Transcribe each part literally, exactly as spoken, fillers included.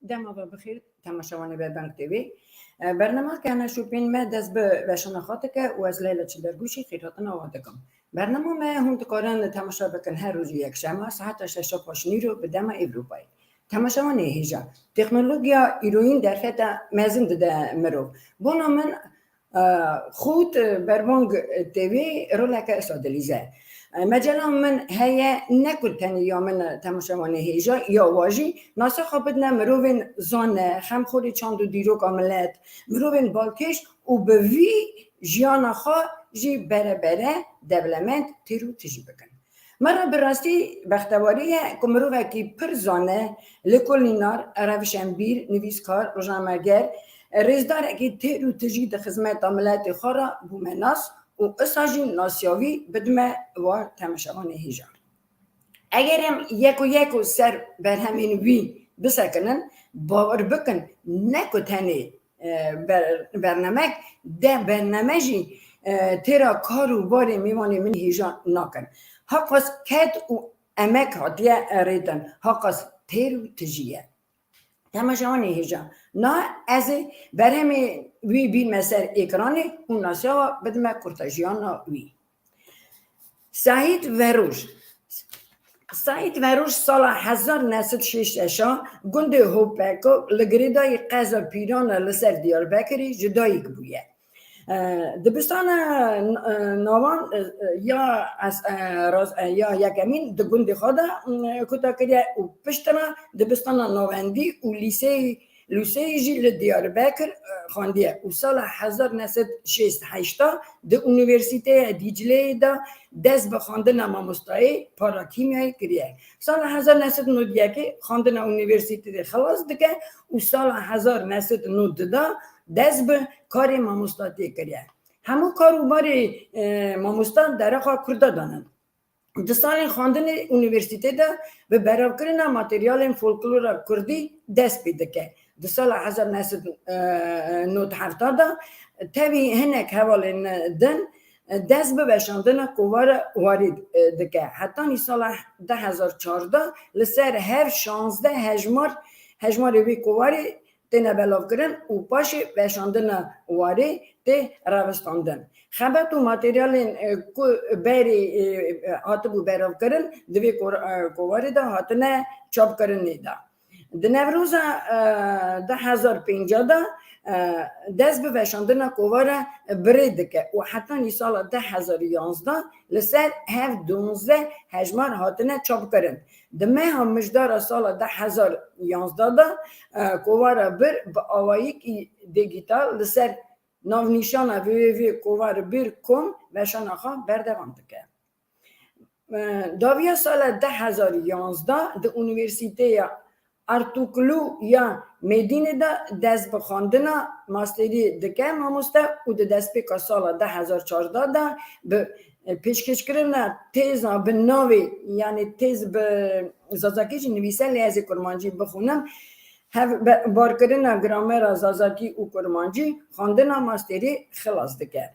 Dema ve bixêr, temaşevanê Berbeng T V. E, bernama Kehne Şopîn me dest bi veşana xwe dike û ez Leyla Çilergûşî xêrhatina we dikim. Bernama me hûn dikarin temaşe bikin her rojî yekşema saeta şeşa paşnîro bi dema Ewropayê. Temaşevanê hêja, teknolojiya îroyîn derfeta mezin dide mirov. Bona min, e, xût, e, Berbang T V roleke sadilîze. E, mecela min heye ne ku tenê ya min e, temaşevanê hêja ya wa jî nasa xwe bidine mirovên zane, xemxorê çand û dîroka milet, mirovên balkêş û bi vî jiyana xwe jî bere bere dewlemend têr û tijî bikin. Me re bi rastî bextewarî ye ku mirovekî pir zane, lêkolînar, rewşenbîr, nivîskar, rojnameger, rêzdarekî têr û tijî di xizmeta miletê xwe re bûme nas û isa jî nasiyavî bidime wa temaşevanê hêja. Eger em yek û yek û ser berhemên wî bisekinin, bawer bikin ne ku tenê e, ber-, bernemek de berneme jî, e, têra kar û barê mêvanê min hêja nakin. Haqas ket û emek hatiye rêtin, haqas têr û tijî ye. Temaşevanê hêja, na ez ê berhemê wî bînme ser êkranê û nasiya bidime kurtajiyana wî. Sahîd Veroj. Sahîd Veroj sala hezar neh sed şêst şeş a gundê Hopeko li girêdayî qeza Pîran e li ser Diyarbekirê ji dayik bûye. E, dibistana, e, navan, e, e, ya es-, e, raz-, e, ya yekemîn di gundê xwe de, e, kuta kiriye û piştre dibistana navendî û lîseyê Lûseyê jî li Diyarbekir, e, xwendiye û sala hezar neh sed şêst heşt a di Unîversîteya Dîcleyê de dest bi xwendina mamostayê para kîmyayê kiriye. Sala hezar neh sed nod yekê xwendina unîversîtetê xilas dike û sala hezar neh sed nod du de dest bi karê mamostatiyê kiriye. Hemû kar û barê, e, mamosta derexa Kurda danin. Di salên xwendinê unîversîtê de bi beravkirina materyalên folklora kurdî dest pê dike. Di sala hezar neh sed nod heft de tevî hinek hevalên din dest bi veşandina kovara warê dike. Hetanî sala du hezar çardeh li ser her şazdeh hejmar, hejmarê vê kovarê têne belavkirin û paşê veşandina warê tê ravistandin. Xebet û materyalên, e, ku berê, e, e, hatibû beravkirin, di vê kor-, e, kovarê de hatine çapkirinê de. Di Newroza, e, du hezar pênc de, e, dest bi veşandina kovara birê dike û hetanî sala du hezar yanzdeh li ser hev duwazdeh hejmar hatine çapkirin. Di meha Mijdara sala du hezar yanzdeh de, e, kovara bir bi awayekî dîgîtal li ser navnîşana www kovar bir kom veşana xwe berdewam dike. E, dawiya sala du hezar yanzdeh di Unîversîteya Artuklu ya Mêdînê de dest bi xwendina masterî dike mamoste û di destpêka sala du hezar çardeh de bi pêşkêşkirina têza bi navê, yanî têz bi zazakî jî nivîse, lê ez ê kurmancî bixwînim, hev-, be-, barkirina gramera zazakî û kurmancî xwendina masterî xilas dike.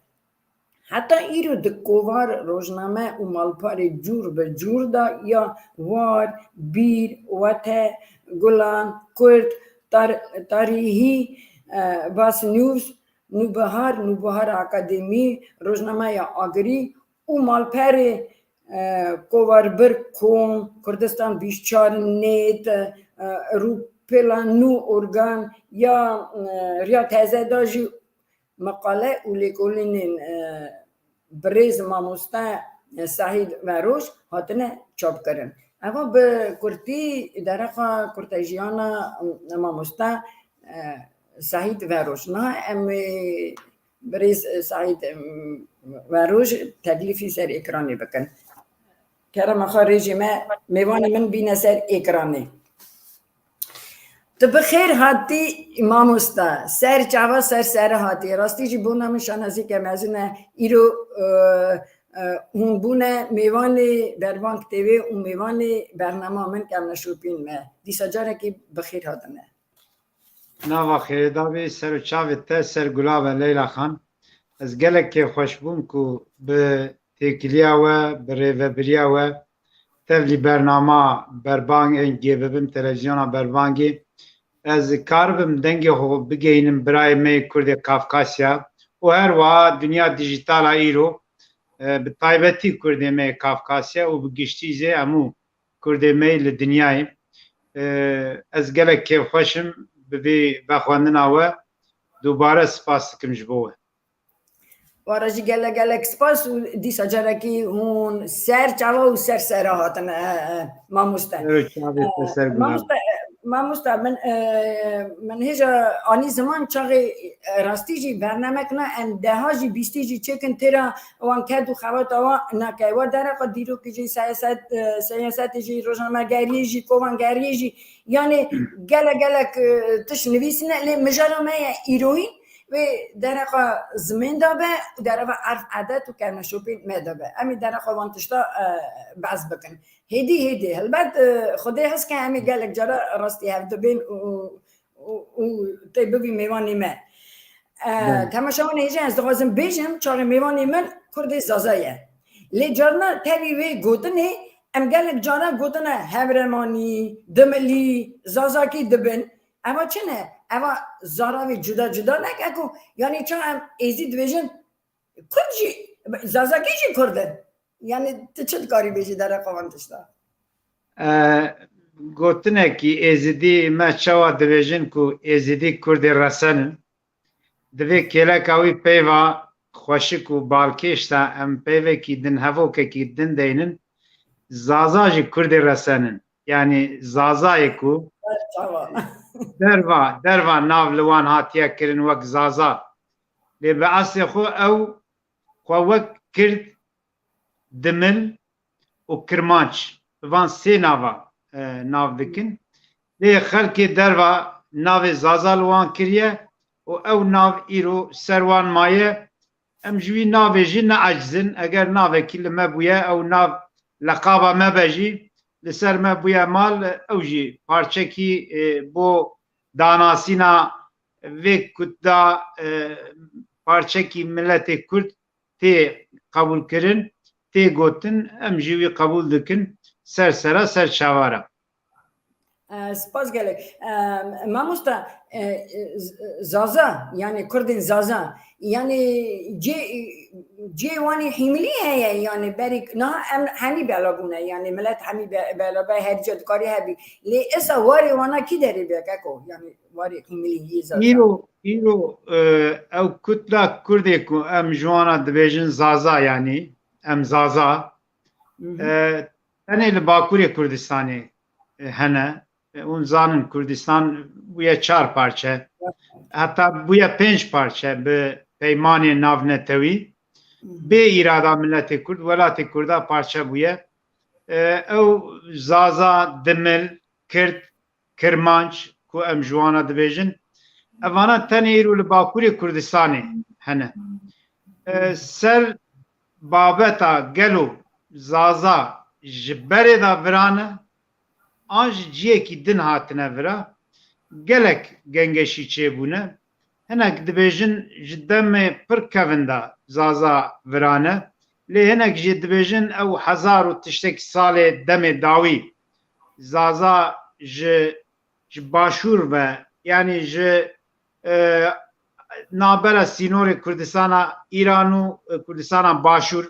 Heta îro di kovar, rojname û malperê cûr bi cûr de ya War, Bîr, Wete, Gulan, Kurd, Tar-, Tarîhî, e, Basnews, Nûbihar, Nûbihar Akademî, Rojnameya Agirî û malperê, e, Kovarbir Kom, Kurdistan vîst çar net, e, Rûpela Nû Organ ya, e, Riya Teze de jî meqale û lêkolînên, e, birêz mamoste, e, Sehîd Veroj hatine çapkirin. Eva bi kurtî derexa kurtejiyana, e, mamoste, e, Sehîd Veroj. Niha em ê birêz, e, Sehîd, e, Veroj teklîfî ser êkranê bikin. Kerema xwe rêjê me, mêvanê min bîne ser êkranê. Tu bi xêr hatî mamosta. Ser çava ser sere hatî. Rastî jî bona min şanazîke mezin e. Îro, e, e, hûn bûne mêvanê Berbang T V û mêvanê bernama min Kevneşopîn me. Dîsa carekî bi xêr hatine. Nava xêrê da bê, ser û çavê te ser gula be Leyla Xan. Ez gelek kêfxweş bûm ku bi têkiliya we, bi rêvebiriya we tevlî bernama Berbang ên G B B M, televîzyona Berbangê ez karibim dengê xwe bigeyînim birayê me yê Kurdê Kafkasya û her wiha dinya dijîtal a îro, e, bi taybetî Kurdê me yê Kafkasya û bi giştî jî hemû Kurdê me yê li dinyayê. E, ez gelek kêfxweş im bi vê vexwendina we. Dubare spas dikim ji bo we. Wara jî gelek gelek spas û dîsa carekî hûn ser çava û ser sera hatine, e, e, mamoste. Ew çavê te ser guna. Mamoste, e, mamoste, min, e, min hêja anî ziman çaxê, e, rastî jî bernamek na em deha jî bîstî jî çêkin têra wan ked û xewata wan nake. Wa dereqa dîrokî jî siyaset, e, siyasetê jî rojnamegeriyê jî kovangeriyê jî yani gelek gelek, e, tişt nivîsine lê mijara me ye îroyî. Wê dereqa zimên de be û dereqa erf edet û kermeşopên me de be. Em ê dereqa wan tişta, e, behs bikin. Hêdî hêdî helbet, e, Xwedê hez ke em ê gelek cara rastî hev dibên û, û, û tê bibî mêvanê me. E, Belê. Temaşevanê hêja ez dixwazim bêjim, çaxê mêvanê min Kurdê Zaza ye. Lê carna tevî wê gotinê em gelek cara gotine hevremanî, dimilî, zazakî dibin. Eva çi ne? Eva zaravê cuda cuda neke ku, yanî ça em êzî dibêjin, kurd jî, zazakî jî kurd in. Yanî tu çi dikarî bêjî dereqa wan tişta? E, gotinekî êzidî me çawa dibêjin ku êzidî kurdê resen in? Divê kêleka wî peyva xweşik û balkêş de em peyvekî din, hevokekî din deynin, Zaza jî kurdê resen in. Yanî Zazayê ku Çawa? derva, derva nav li wan hatiye kirin wek Zaza. Lê bi eslê xwe ew xwe wek Kird, Dimil û Kirmanc, bi van sê nava, e, nav dikin. Lê xelkê derva navê Zaza li wan kiriye û ew nav îro ser wan maye. Em ji wî navê jî neaciz in. Eger navekî li me bûye, ew nav leqaba me be jî, li ser me bûye mal, ew jî parçekî, e, bo danasîna vê kutda, e, parçekî miletê Kurd tê qebûlkirin, tê gotin, em jî wî qebûl dikin, ser sera, ser çavara. E, spas gelek. E, mamosta, e, e, Z-, Zaza, yani Kurdên Zaza, yani cê, cê wanî hîmilî heye, yani berî, niha em henî bela bûne, yani milet hemî be-, bela be, her cê dikarî hebî. Lê esa warê wana kî derê be, keko, yani warê hîmilî yê Zaza? Îro, îro, e, ew kutla Kurdê ku em ji wana dibêjin Zaza, yani em Zaza, Mhm. e, tenê li Bakurê Kurdistanê, e, hene. E, hûn zanin Kurdistan bûye çar parçe. Heta bûye pênc parçe bi peymanê navnetewî. Mhm. Bê îrada miletê Kurd, welatê Kurda parçe bûye. E, ew Zaza, Dimil, Kird, Kirmanc ku em ji wana dibêjin, evana tenê îro li Bakurê Kurdistanê hene. E, ser babeta gelo Zaza ji berê de virane, an ji ciyekî din hatine vira, gelek gengeşî çêbûne. Hinek dibêjin ji demê pir kevin de Zaza virane, lê hinek jî dibêjin ew hezar û tiştekî salê demê dawî Zaza ji, ji başûr ve, yanî ji, e, navbera sînorê Kurdistana Îran û, e, Kurdistana Başûr,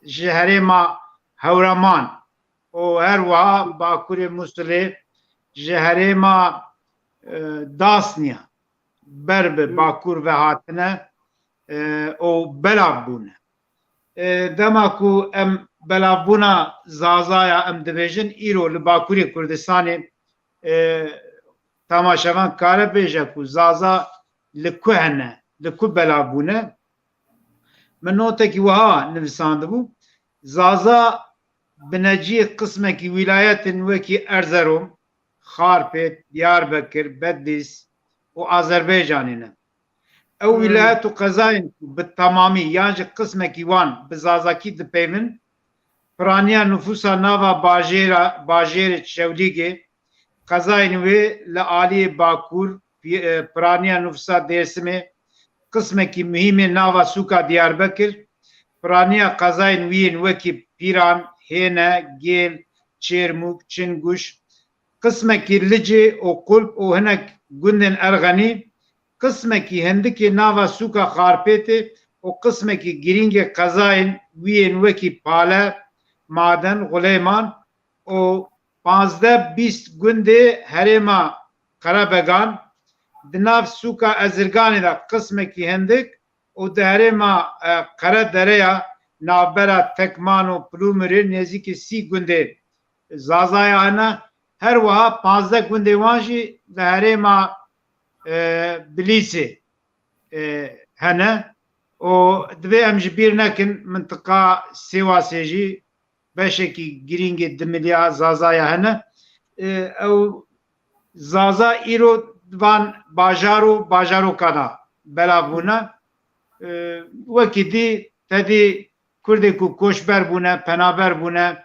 ji herêma Hewraman û her wiha Bakurê Musilê, ji herêma, e, Dasniya ber bi Hmm. Bakur ve hatine, e, û belav bûne. E, dema ku em belavbûna Zazaya em dibêjin, îro li Bakurê Kurdistanê, e, temaşevan kare bêje ku Zaza li ku hene, li ku belav bûne. Min notekî wiha nivisandibû, Zaza bineciyê qismekî wîlayetên wekî Erzerom, Xarpêt, Diyarbekir, Bedlîs û Azerbaycanê ne. Ew Hmm. wîlayet û qezayên ku bi temamî yan jî qismekî wan bi zazakî dipeyvin, piraniya nifûsa nava bajêra, bajêrê Çewlîgê, qezayên wê li aliyê Bakur, pî-, e, piraniya nifûsa Dêrsimê, qismekî muhîmê nava sûka Diyarbekir, piraniya qezayên wî yên wekî Pîran, Hêne, Gêl, Çêrmûk, Çinguş, qismekî Licê û Qulp û hinek gundên Erxenî, qismekî hindikê nava sûka Xarpêtê û qismekî girîngê qezayên wî yên wekî Pale, Maden, Xuleyman û pazdeh bîst gundê herêma Qerebegan, di nav sûka Ezirganê de qismekî hindik û di herêma, e, Qeredereya navbera Tekman û Plûmirê nêzîkî sî gundê Zazaya hene. Her wiha pazdeh gundê wan jî di herêma, e, Bilîsê, e, hene û divê em ji bîr nekin mintiqa Sêwasê jî beşekî girîngê Dimiliya Zazaya hene. E, ew Zaza îro di van bajar û bajarokana belav bûne. E, wekî dî tedî Kurdê ku koçber bûne, penaber bûne,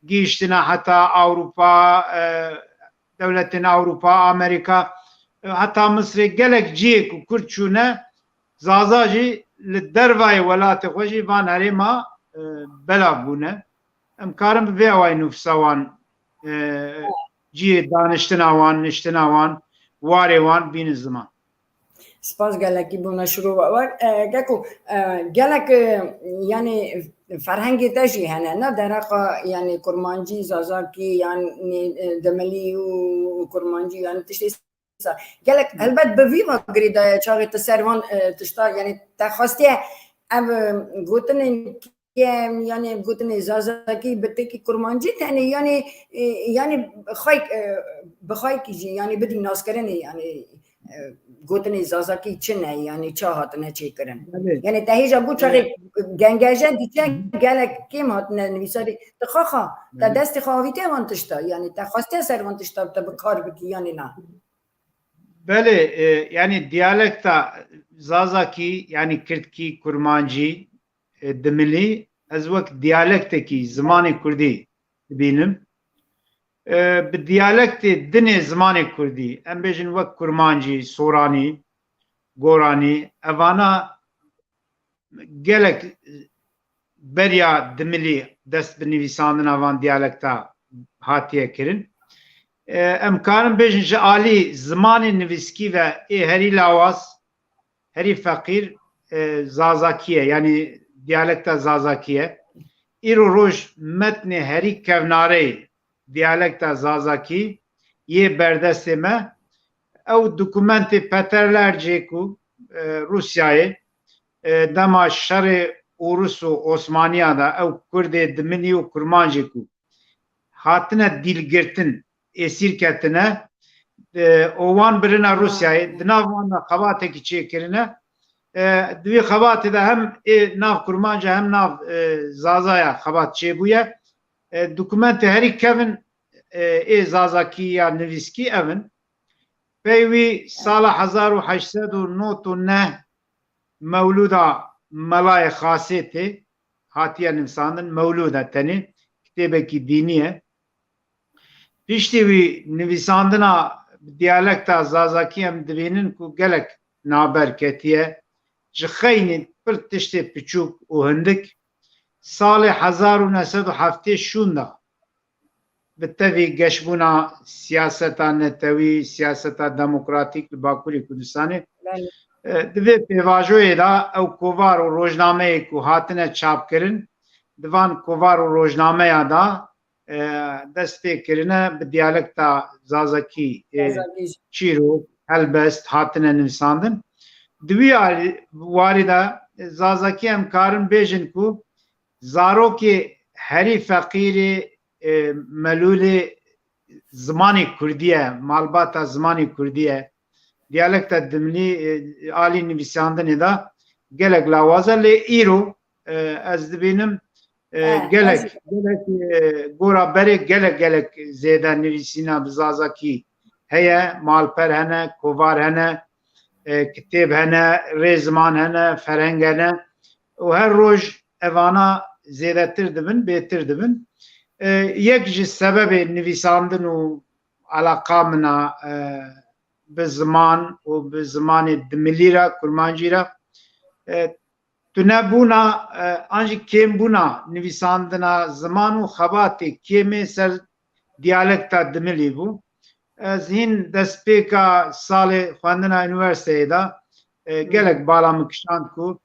gihiştine heta Ewropa, e, dewletên Ewropa, Amerîka, e, heta Misrê gelek cihê ku Kurd çûne, Zaza jî li dervayê welatê xwe jî van herêma, e, belav bûne. Em karin bi vê awayî nûfsa wan, e, cihê daniştina wan, niştina wan, warê wan bînin ziman. Spas gelekî bo neşrova we. E, Geko, e, gelek, e, yanî ferhengê te jî hene, ne dereqa, yanî kurmancî, zazakî, yanî, e, demilî û kurmancî, yanî tiştê sa. Gelek, helbet bi vî va girêdaye çaxê tu ser van, e, tişta, yanî te xwestiye ev, e, gotinên kem, yanî gotinê zazakî bi têkî kurmancî tenê, yanî, e, yanî xwek, e, bi xwekî jî, yanî bidî naskirinê, yanî, e, gotinê zazakî çi ne, yanî ça hatine çêkirin. Belê. Yanî te hêja got çaxê, e, gengeje dîçe gelek kêm hatine nivîsarî. Ti xaxa, te, belê, destê xwe avîtiye van tişta, yanî te xwestiye ser van tişta te bi kar bikî, yanî na? Belê, e, yanî diyalekta zazakî, yanî kirdkî, kurmancî, e, dimilî, ez wek diyalektekî zimanê kurdî dibînim. E, bi diyalektê dinê zimanê kurdî, em bêjin wek kurmancî, soranî, goranî, evana gelek beriya dimilî dest bi nivîsandina van diyalekta hatiye kirin. E, em karin bêjin ji alî zimanê nivîskî ve ê herî lawaz, herî feqîr, e, zazakî ye, yanî diyalekta zazakî ye. Îro roj metnê herî kevnareyê diyalekta zazakî yê berdestê me. Ew dokumentê Peter Lercê ku, e, Rûsyayê, e, dema şerê Ûrus û Osmaniya de ew Kurdê Dimilî û Kurmancê ku hatine dîlgirtin, êsîr ketine, e, û wan birine Rûsyayê. Di nav wan de xebatekî çêkirine. E, di wî xebatê de hem ê nav Kurmanca hem nav, e, Zazaya xebat çêbûye. E, dokumentê herî kevin, e, ê zazakî ya nivîskî ev in. Pey wî sala hezar û heşt sed û nod û neh Mewlûda Melayê Xasê tê, hatiye nivîsandin, mewlûd e tenê, kitêbekî dînî ye. Piştî wî nivîsandina bi diyalekta zazakî em dibînin ku gelek navber ketiye, ji xeynî pir tiştê piçûk û hindik. Salê hezar û neh sed û heftê şûnda bi tevî geşbûna siyaseta netewî, siyaseta demokratîk li Bakurê Kurdistanê, belê, e, di vê pêvajoyê de ew kovar û rojnameyê ku hatine çapkirin, di van kovar û rojnameya de, e, dest pê kirine bi diyalekta zazakî, e, zazakî, çîrok, helbest hatine nivîsandin. Di wî warî, warî de, e, zazakî em karin bêjin ku zarokê herî feqîrê, e, melûlê zimanê kurdî ye, malbata zimanê kurdî ye. Diyalekta dimlî, e, alî nivîsandinê de gelek lawaz e, lê îro, e, ez dibînim, e, e, gelek, ez gelek, e, gora berê gelek, gelek zêde nivîsîna bi zazakî heye, malper hene, kovar hene, e, kitêb hene, rêziman hene, ferheng hene û her roj evana zêdetir dibin, bêtir dibin. E, yek ji sebebê nivîsandin û alaqa min a, e, bi ziman û bi zimanê dimilî re, kurmancî re, e, tunebûna, e, an jî kêmbûna nivîsandina ziman û xebatê kêmê ser diyalekta dimilî bû. Ez hîn destpêka salê xwendina unîversîteyê de, e, gelek bala min kişand ku,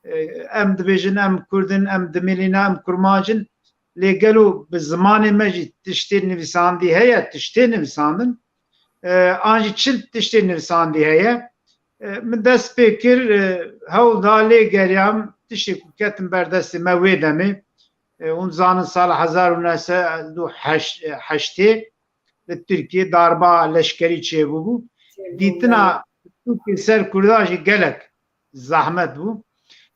e, em dibêjin em Kurd in, em Dimilî ne, em Kurmanc in. Lê gelo bi zimanê me jî tiştê nivîsandî heye, tiştê nivîsandin? E, an jî çi tiştê nivîsandî heye? E, min dest pê kir, e, hewl da, lê geriyam, tiştê ku ketin ber destê me wê demê. E, hûn zanin sala hezar û neh sed û heştê li Tirkiyê darba leşkerî çêbûbû. Çêbû, Dîtina belê. Tirkiyê ser Kurdan jî gelek zehmet bû.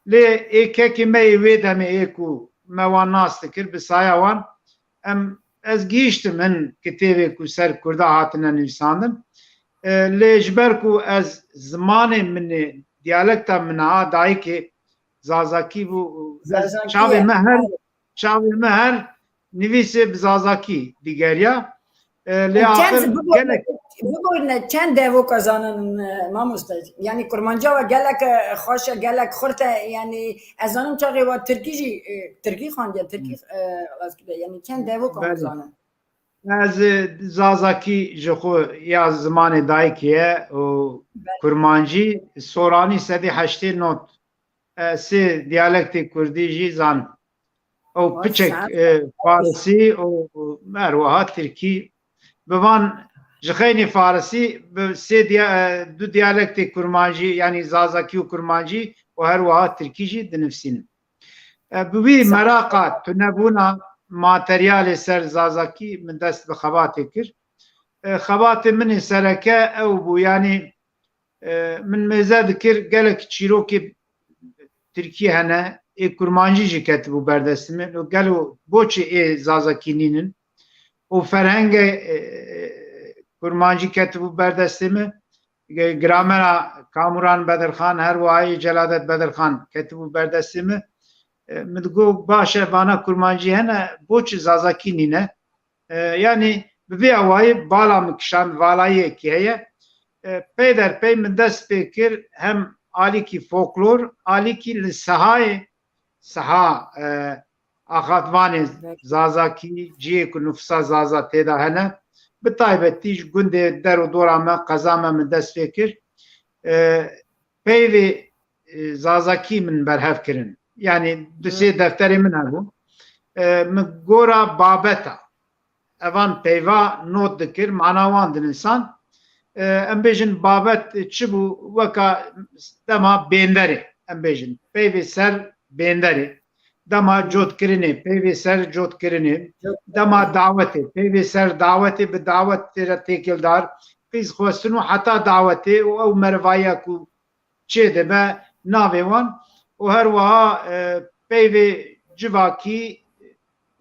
Lê ê kekê me yê wê demê ê ku me wan nas dikir, bi saya wan em, ez gihîştim hin kitêbê ku ser Kurda hatine nivîsandin. E, lê ji ber ku ez zimanê min ê, diyalekta min a dayikê Zazakî bû, ez Zazakî çavê ye. me her, çavê me her nivîsê bi Zazakî digeriya. E, lê Û çend, axir biborîne, gelek biborîne çend devoka zanin, e, mamoste? Yanî kurmanca we gelek, e, xweş e, gelek xurt e. Yanî ez zanim çaxê we tirkî jî, e, tirkî xwendiye, tirkî, Hı. e, rast kiriye. Yanî çend devoka Belê. zanin? Ez, e, Zazakî ji xwe ya zimanê dayikê ye û Belê. kurmancî soranî sedî heştê not. E, sê diyalektê kurdî jî zan. Ew Wasa. piçek, e, farisî û, û her wiha tirkî. Bi van ji xeynî farisî bi sê diya-, e, du diyalektê kurmancî, yanî zazakî û kurmancî û her wiha tirkî jî dinivîsînim. E, bi wî Sa- meraqa tunebûna materyalê ser zazakî min dest bi xebatê kir. E, xebatê min ê sereke ew bû, yanî, e, min mêze dikir gelek çîrokê tirkî hene, ê kurmancî jî ketibû ber destê min. Û gelo boçê ê zazakî nînin? Û ferhengê, e, kurmancî ketibû ber destê min. Ge-, gramera Kamuran Bedirxan, her wiha yê Celadet Bedirxan ketibû ber destê min. E, min digot, baş e, vana kurmancî hene, boçi zazakî nîne? E, yanî bi vê awayî bala min kişand, valayiyekî heye. E, pey der pey min dest pê kir, hem alîkî folklor, alîkî li sehayê, seha, e, axavanê Evet. zazakî, cihê ku nufsa zaza tê de hene, bi taybetî ji gundê der û dora me, qeza me min dest pê kir. E, peyvê, e, zazakî min berhev kirin. Yanî du sê Hı. defterê min hebû. E, min gora babeta evan peyva not dikir, mana wan dinisan. E, em bêjin babet çi bû? Weka dema bênderê, em bêjin. Peyvê ser bênderê. Dema cotkirinê, peyvê ser cotkirinê. Dema dawetê, peyvê ser dawetê, bi dawetê re têkildar, qîz xwestin û heta dawetê û ew merivayiya ku çêdibe navê wan û her wiha, e, peyvê civakî,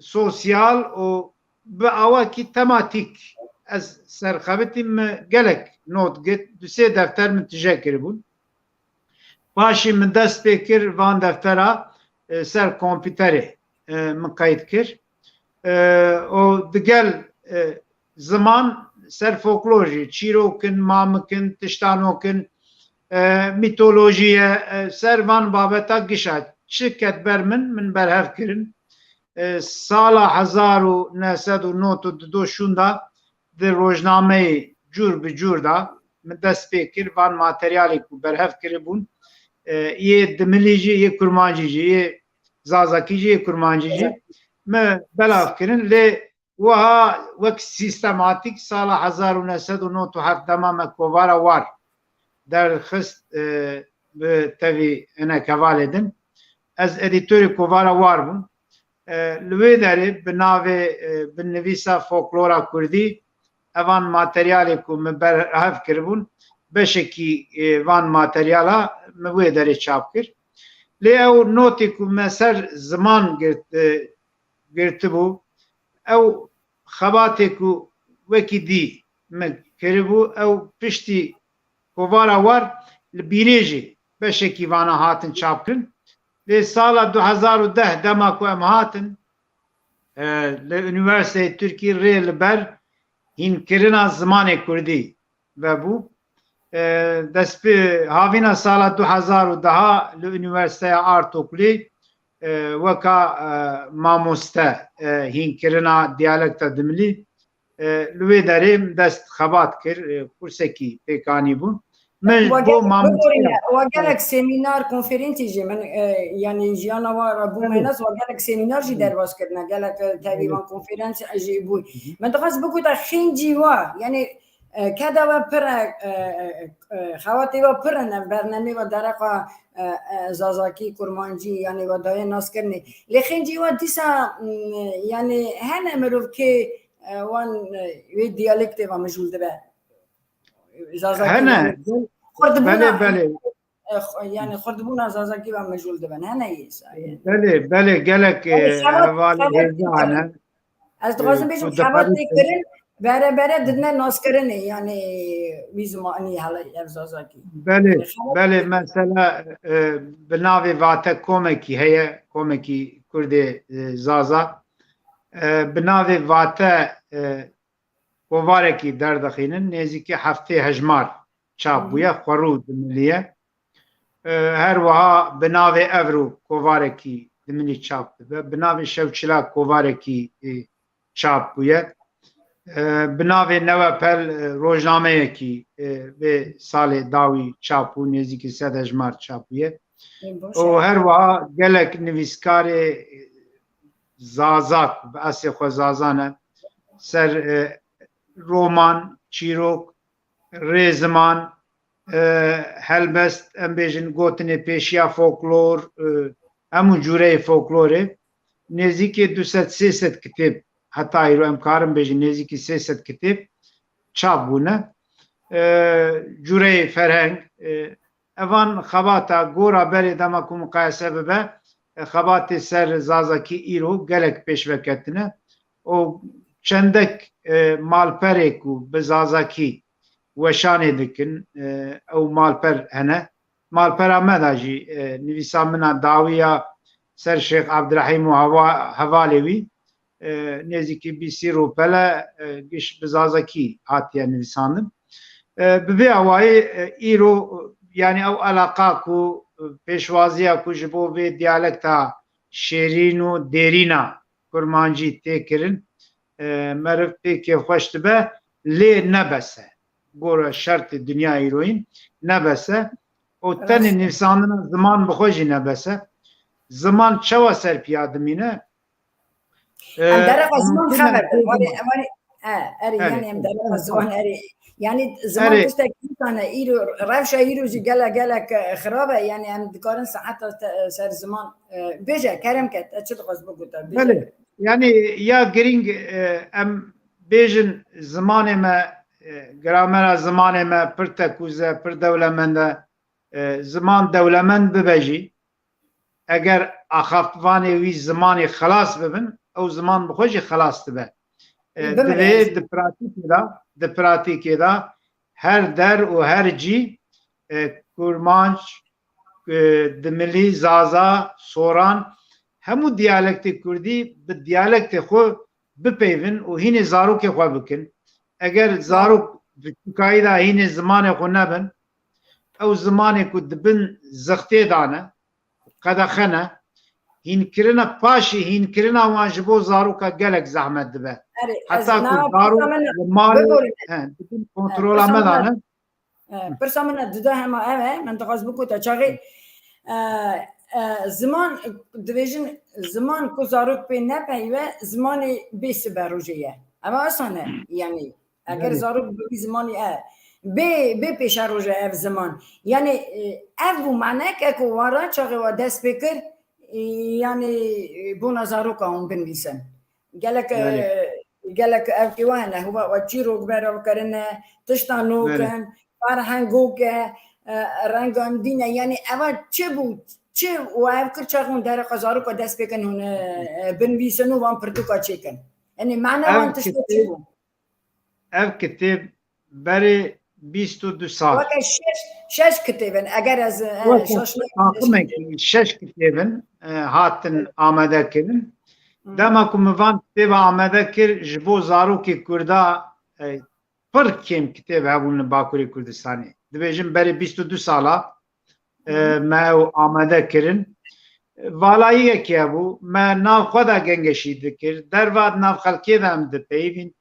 sosyal û bi awakî tematîk ez serxebitî min gelek not girt, du sê defter min tije kiribûn. Paşî min dest pê kir van deftera, e, ser kompîterê, e, min qeyd kir. E, û digel, e, ziman ser folklor jî, çîrok in, mamik in, tiştanok in, e, mîtolojî ye, e, ser van babeta gişa çi ket ber min, min berhev kirin. E, sala hezar û neh sed û nod û du şûnda di rojnameyê cûr bi cûr de min dest pê kir, van materyalê ku berhev kiribûn, e, yê dimilî jî, yê kurmancî jî, yê zazakî jî, yê kurmancî jî, me belav kirin. Lê wiha wek sîstematîk sala hezar û neh sed û nod û heft dema me kovara War derxist, e, bi tevî hinek hevalê din. Ez edîtorê kovara War bûm. E, li wê derê bi navê, e, bi nivîsa Folklora Kurdî, evan materyalê ku min berhev kiribûn, beşekî, e, van materyala min wê derê çap kir. Lê ew notê ku me ser ziman girt, e, girtibû, ew xebatê ku wekî dî min kiribû, ew piştî kovara War li bîrê jî beşekî vana hatin çapkirin. Lê sala du hezar û deh dema ku em hatin, e, li Unîversîteyê Tirkî rê li ber hînkirina zimanê kurdî vebû. E, dest bi havîna sala du hezar û deh li Unîversîteya Artuklî, e, weka, e, mamoste, e, hînkirina diyalekta dimilî, e, li wê derê min dest xebat kir, e, kursekî pêk anî bû. Min ji bo mamosteya wa gelek semînar, konferensî jî min, e, yanî jiyana wa re bû menes, wa gelek semînar jî derbas kirine, gelek, e, tevî van konferans jî bû. Min dixwest bigota xêncî wa, yanî, e, keda we pir e, e, e, xewatê we pir in, ev bernemê we dereqa, e, e, zazakî, kurmancî, yanî we daye naskirinê. Lê xêncî we dîsa, m, yanî hene mirov kê, e, wan, e, wê diyalektê ve mijûl dibe. Zazakî hene. Belê, belê. E, yanî xurdibûna zazakî ve mijûl dibin. Hene yê sa. Belê, belê, gelek, e, hevalê hêza hene. Ez dixwazim bêjim, xebat tê kirin, bere bere didine naskirinê, yanî wî zimanî hele ev zazakî. Belê, belê, mesela, e, bi navê Vate komekî heye, komekî Kurdê, e, Zaza. E, bi navê Vate, e, kovarekî derdixînin, nêzîkî heftê hejmar çap bûye, xwerû dimiliye. E, her wiha bi navê Evro kovarekî dimilî çap dibe, bi navê Şewçila kovarekî, e, çap bûye. E, bi navê Newepel, e, rojnameyekî, e, vê salê dawî çap bû, nêzîkî sed hejmar çap bûye. Û her wiha gelek nivîskarê, e, Zaza ku bi eslê xwe Zaza ne, ser, e, roman, çîrok, rêziman, e, helbest, em bêjin gotinê pêşiya folklor, e, hemû cûreyê folklorê, nêzîkê du sed sê sed kitêb, heta îro em karin bêjin nêzîkî sê sed kitêb çap bûne. E, cûreyê ferheng, e, evan xebata gora berê dema ku muqayese bibe, e, xebatê ser zazakî îro gelek pêş veketine û çendek, e, malperê ku bi zazakî weşanê dikin, e, ew malper hene. Malpera me de jî, e, nivîsa min a dawî ya ser Şêx Abdirehîm û heva-, hevalê wî, e, nêzîkî bîsî rûpele, e, giş bi zazakî hatiye nivîsandin. E, bi vê awayî, e, îro, yanî ew eleqa ku, e, pêşwaziya ku ji bo vê diyalekta şêrîn û dêrîna kurmancî tê kirin, e, meriv pê kêfxweş dibe, lê ne bes e. Gora şertê dinya îroyîn ne bes e. Û tenê nivîsandina ziman bi xwe jî ne bes e. Ziman çawa ser piya dimîne? Em dereqa ziman xeber din. Erê, erê, yanî em dereqa ziman, erê. Yanî ziman tiştek însan e, îro, rewşa îro jî gelek, gelek, e, xirab e. Yanî em dikarin saeta te-, ser ziman, e, bêje, kerem ke, te çi dixwest bigota, bêje. Belê. Yanî ya girîng, e, em bêjin zimanê me, e, gramera zimanê me pir tekûz e, pir dewlemend e. E, ziman dewlemend bibe jî, eger axaftvanê wî zimanê xilas bibin, ew ziman bi xwe jî xilas dibe. E, divê di pratîkê de, di pratîkê de her der û her cî, e, kurmanc, e, dimilî, zaza, soran, hemû diyalektê kurdî bi diyalektê xwe bipeyvin û hînê zarokê xwe bikin. Eger zarok biçûkayî de hînê zimanê xwe nebin, ew zimanê ku di bin zixtê de ne, qedexe ne, hînkirina, paşê hînkirina wan ji bo zaroka gelek zehmet dibe. Heta ku zarok li malê, he, di bin kontrola me de ne. E, pirsa min e, duda hema ev e, min dixwest bigota çaxê, e, e, ziman, dibêjin, ziman ku zarok pê nepeyive, zimanê bê sibe rojê ye. Ev asan e, yanî, eger zarok bi vî zimanî e, bê, bê pêşeroja ev ziman. Yanî, e, ev bû maneke ku wara çaxê we dest pê kir, e, yanî, e, bona zaroka hûn binivîsin. Gelek, e, gelek evkê we hene, hûva we çîrok berav kirine, tişta nû kin, ferhengok e, e, renga em dîn e. Yanî eva çi bû, çi û ev kir çax hûn dereqa zaroka dest pê kin hûn, e, e, binivîsin û van pirtûka çêkin. Yanî mana van tiştê çi bû? Ev kitêb berê bîst û du sal. Weke şeş, şeş kitêb in. Eger ez, e, weke şaş nebim, şeş kitêb in. Taqimekî şeş kitêb in, e, hatin amade kirin. Hı. Dema ku min van kitêba amade kir, ji bo zarokê Kurda, e, pir kêm kitêb hebûn li Bakurê Kurdistanê. Dibêjin berê bîst û du sala, e, me ew amade kirin. Valayiyekê hebû, me nav xwe de gengeşî dikir, derva di nav xelkê de em dipeyivîn.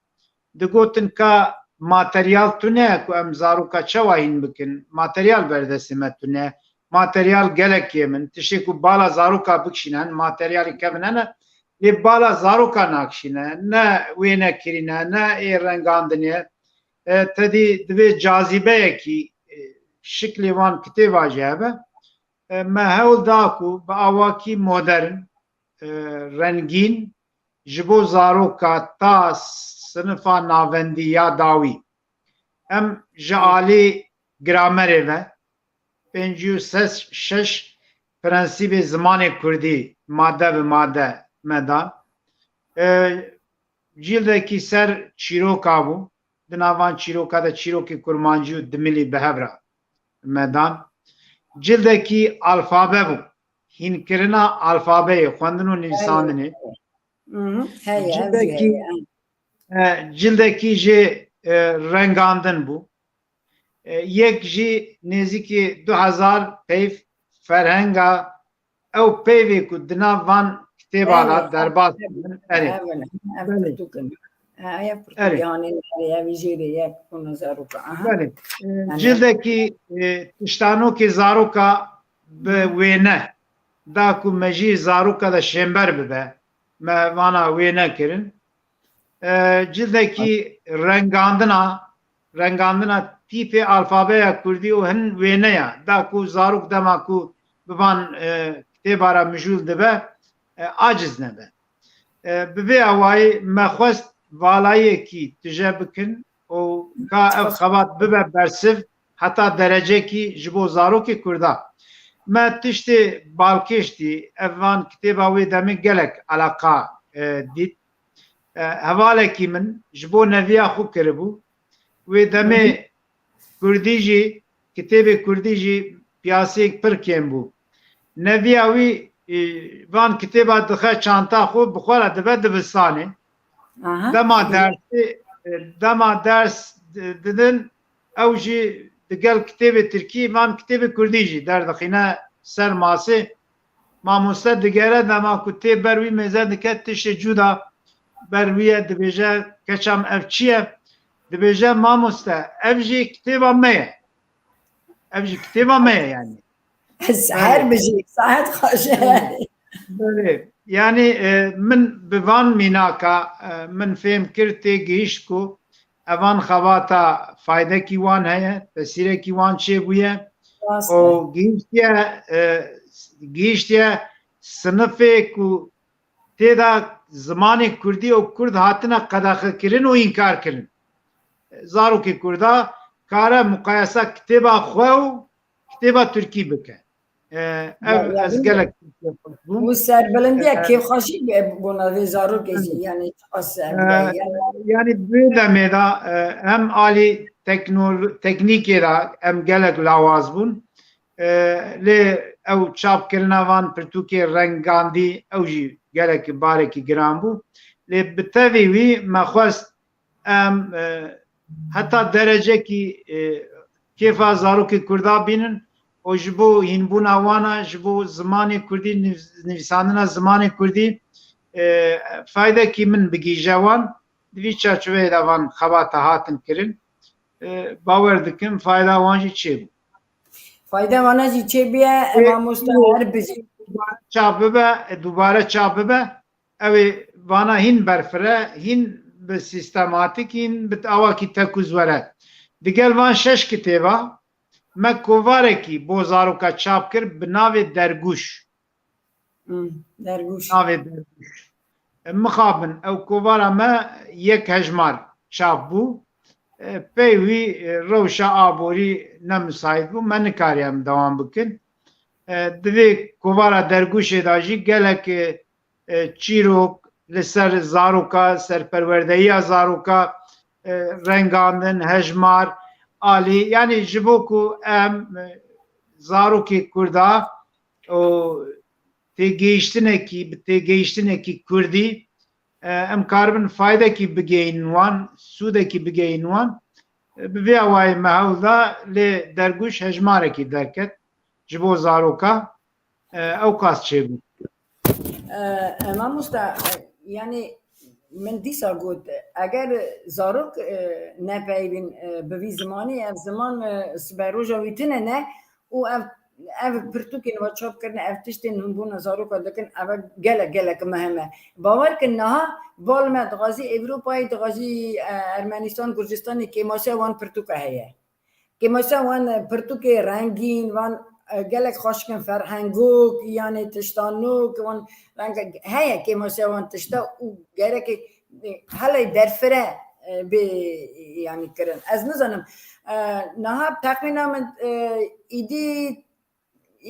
digotin ka materyal tune ye ku em zaroka çawa hîn bikin, materyal berdestê me tune, materyal gelek kêm in, tiştê ku bala zaroka bikişînin, materyalê kevin hene, lê bala zaroka nakişîne, ne wênekirîne, ne ê rengandinê. E, tedî divê cazîbeyekî, e, şiklê wan kitêba jî hebe. E, me hewl da ku bi awakî modern, e, rengîn ji bo zaroka ta sinifa navendî ya dawî. Em ji alî gramerê ve pêncî û şeş prensîbê zimanê kurdî made bi made me dan. E, cîldekî ser çîroka bû. Di nav van çîroka de çîrokê kurmancî û dimilî bi hev re me dan. Cildekî alfabe bû. Hînkirina alfabeyê, xwendin û nivîsandinê. Mhm, heye, ev jî Cildekî, heye. e, cildekî jî, e, rengandin bû. E, yek jî nêzîkî du hezar peyv ferhenga ew peyvê ku di nav van kitêba de derbas kirin, erê. Ev, ev Belê. pirtûk in. Ha, ev pirtûk Erê. Yanî, erê, ev jêrê ye, ku nazaroka. Aha. Belê. E, Yanî. Cildekî, e, tiştanokê zaroka bi wêne da ku mejiyê zaroka de şênber bibe. Me vana wêne kirin. E, cildekî rengandina, rengandina tîpê alfabeya kurdî û hin wêneya da ku zarok dema ku bi van, e, kitêba re mijûl dibe, e, aciz nebe. E, bi vê awayî me xwest valayiyekî tije bikin û ka ev xebat bibe bersiv heta derecekî ji bo zarokê kurda. Me tiştê balkêş dî, ev van kitêba wê demê gelek eleqa, e, dît. E, hevalekî min ji bo neviya xwe kiribû. Wê demê kurdî jî, kitêbê kurdî jî piyaseyek pir kêm bû. Neviya wî, e, van kitêba dixe çanta xwe, bi xwe re dibe dibistanê. Aha. Dema dersê, e, dema ders di-, didin, ew jî digel kitêbê tirkî, van kitêbê kurdî jî derdixîne ser masê. Mamoste digere, dema ku tê ber wî mêze dike, tiştê cuda ber wî ye, dibêje, "Keçam, ev çi ye?" Dibêje, "Mamoste, ev jî kitêba me ye." Ev jî kitêba me ye yani. Ez Belê. Her bijî, saet xweş e. Belê. Yani, e, min bi van mînaka, e, min fêm kir, tê gihîşt ku evan xebata faydekî wan heye, tesîrekî wan çêbûye Rast û e. Gihîştiye, e, gihîştiye sinifê ku tê de zimanê kurdî û kurd hatine qedexekirin û înkarkirin. Zarokê kurda kare muqayesa kitêba xwe û kitêba tirkî bike. E, ev Ya, ya, ez bilmiyorum. Gelek kêfxweş bûm. Bu serbilindiye E, kêfxweşî bûna vê zarokê jî, yani, çiqas e, serbilindiye, yani. Yani, bi demê de, e, hem alî teknol-, teknîkê de em gelek lawaz bûn. E, lê ew çapkirina van pirtûkê rengandî, ew jî gelekî barekî giran bû. Lê bi tevî wî me xwest em, e, heta derecekî, e, kêfa zarokê kurda bînin û ji bo hînbûna wana, ji bo zimanê kurdî, niv-, nivîsandina zimanê kurdî, e, faydekî min bigihîje wan. Di vî çarçoveyê de van xebata hatin kirin. E, bawer dikim fayda wan jî çêbû. Fayda wana jî çêbûye, Ê, mamoste ê, her bijî. Dubare çap bibe, e, dubare çap bibe. Ew ê vana hîn berfireh, hîn bi sîstematîk, hîn bi awakî tekûz were. Digel van şeş kitêba me kovarekî bo zaroka çap kir bi navê Dergûş. Hmm, Dergûş. Navê Dergûş. E, mixabin, ew kovara me yek hejmar çap bû. E, pey wî, e, rewşa aborî ne misayît bû. Me nikarî em dewam bikin. E, di vê kovara Dergûşê de jî gelek, e, e, çîrok li ser zaroka, ser perwerdeyiya zaroka, e, rengandin, hejmar, alî, yanî ji bo ku em, e, zarokê kurda û têgihiştinekî, bi têgihiştinekî kurdî, e, em karibin faydekî bigeyînin wan, sûdekî bigeyînin wan. E, bi vê awayî me hewl da, lê Dergûş hejmarekî derket ji bo zaroka. E, ew qas çêbû. E, e, mamosta, e, yani Min dîsa got, eger zarok, e, nepeyivîn, e, bi vî zimanî, ev ziman, e, siberoja wî tune ne û ev, ev pirtûkên we çap kirine, ev tiştên hûn bona zaroka dikin, ev gelek, gelek muhim e. Bawer kin niha bal me dixwazî Ewropayê, dixwazî, e, Ermenistan, Gurcistanê kêmasiya wan pirtûka heye. Kêmasiya wan, e, pirtûkê rengîn, wan, e, gelek xweşik in, ferhengok, yanê tişta nû, ki wan renge heye kêmasiya wan tişta û gerekê, e, helê derfire, e, bê, yanî kirin. Ez nizanim, e, niha texmîna min, e, îdî,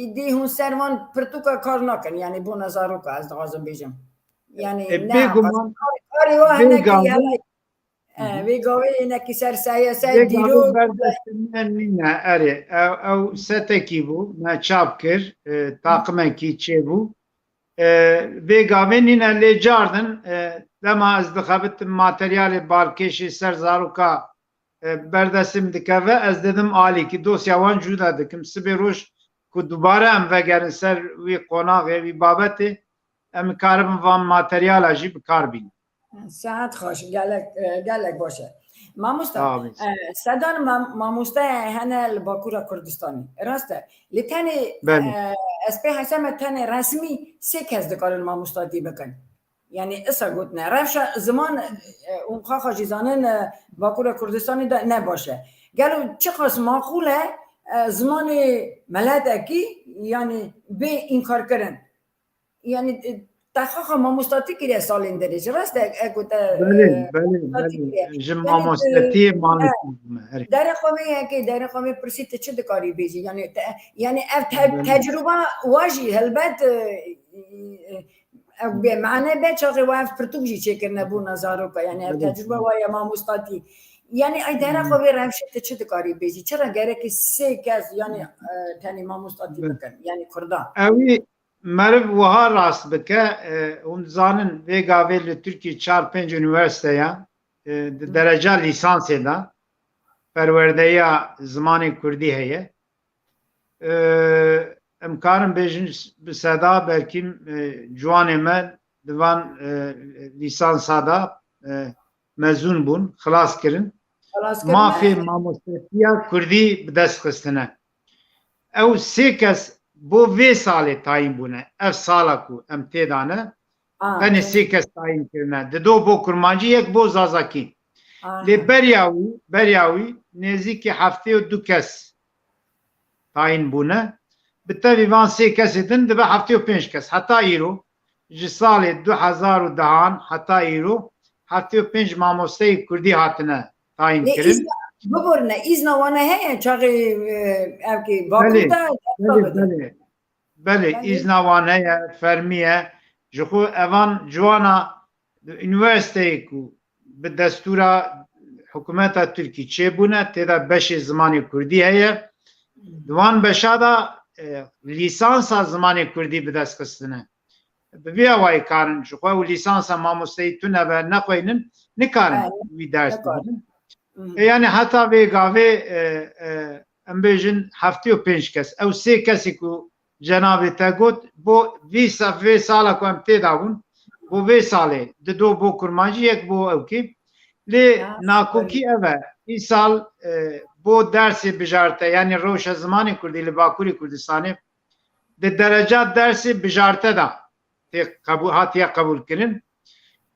îdî hûn ser wan pirtûka kar nakin, yanî bona zaroka ez dixwazim bêjim. Yanî E, ne bêguman, karê wa hinekî bêguman, helê E, vê gavê hinekî ser seyese, vê gavê dîrok berdestê me nîne, erê, ew, ew setekî bû, me çap kir, e, taqimekî çêbû. E, vê gavê nîne lê cardin, e, dema ez dixebitim materyalê balkêşê ser zaroka, e, berdestê min dikeve, ez didim alîkî, dosya wan cuda dikim. Sibê roj ku dubare em vegerin ser wî qonaxê, wî babetê, em karibin van materyala jî bi kar bînin. Saet xweş, gelek, e, gelek baş e. Mamosta, Sağ olun. e, sedan mam-, mamoste hene li Bakura Kurdistanê. Rast e. Li tenê, Belê. e, ez pê heseme tenê resmî sê kes dikarin mamostatî bikin. Yani isa gotine. Rewşa ziman, e, û xaxa jî zanin, e, Bakura Kurdistanê de ne baş e. Gelo çiqas maqûl e, e, zimanê meletekî, yani bê înkar kirin. Yani, e, te xaxa mamostatî kiriye salên derê. Ji rast e, e, ku te, Belê, e, belê, mamostatî belê. kiriye. Ji Yani, mamostatiyê e, malê e, me, erê. Derê xwe vê yekê, derê xwe vê pirsî tu çi dikarî bêjî? Yani, te, yani ev te-, Belê. tecrûba wa jî helbet, e, e, ev bê mane be çaxê wa ev pirtûk jî çêkirine bona zaroka. Yani ev Belê. tecrûba wa ya mamostatî. Yani ay derê Hı. xwe vê rewşê tu çi dikarî bêjî? Çira gerekî sê kes, yani, e, tenê mamostatî Belê. bikin? Yani kurdan. Ewî, Meriv wiha rast bike, e, hûn dizanin vê gavê li Tirkiyê çar pênc unîversîteya, e, di dereca lîsansê de perwerdeya zimanê kurdî heye. E, em karin bêjin bi seda belkî, e, ciwanê me di van, e, lîsansa de, e, mezûn bûn, xilas kirin. Xilas kirin, Mafê e. mamostetiya kurdî bi dest xistine. Ew sê kes bo vê salê tayîn bûne. Ev sala ku em tê de ne, Aa, tenê evet. sê kes tayîn kirine. Dido bo kurmancî, yek bo zazakî. Aha. Lê beriya wî, beriya wî nêzîkî heftê û du kes tayîn bûne. Bi tevî van sê kesê din dibe heftê û pênc kes. Heta îro, ji salê du hezar û dehan heta îro, heftê û pênc mamosteyê kurdî hatine tayîn Lê kirin. îzna, biborne, îzna wane heye, çaxê, e, ev ki Belê, Bakur de, belê, belê. Belê, Belê. îzna wan heye, fermî ye. Ji xwe evan ciwana di unîversîteyê ku bi destûra hikûmeta Tirkî çêbûne, tê de beşê zimanê kurdî heye. Di wan beşa de, e, lîsansa zimanê kurdî bi dest xistine. Bi vî awayî karin ji xwe û lîsansa mamosteyî tune be nexweynin, nikarin Belê, wî ders nikarin. bidin. Hı hı. E, yani heta vê gavê, e, e, em bêjin heftê û pênc kes. Ew sê kesî ku cenabê te got, bo vî sa-, vê sala ku em tê de bûn, bo vê salê, dido bo kurmancî, yek bo ewkî. Lê Ya, nakokî sorry. ev e, îsal, e, bo dersê bijarte, yani rewşa zimanê kurdî li Bakurê Kurdistanê, di dereca dersê bijarte de tê qebû-, hatiye qebûl kirin.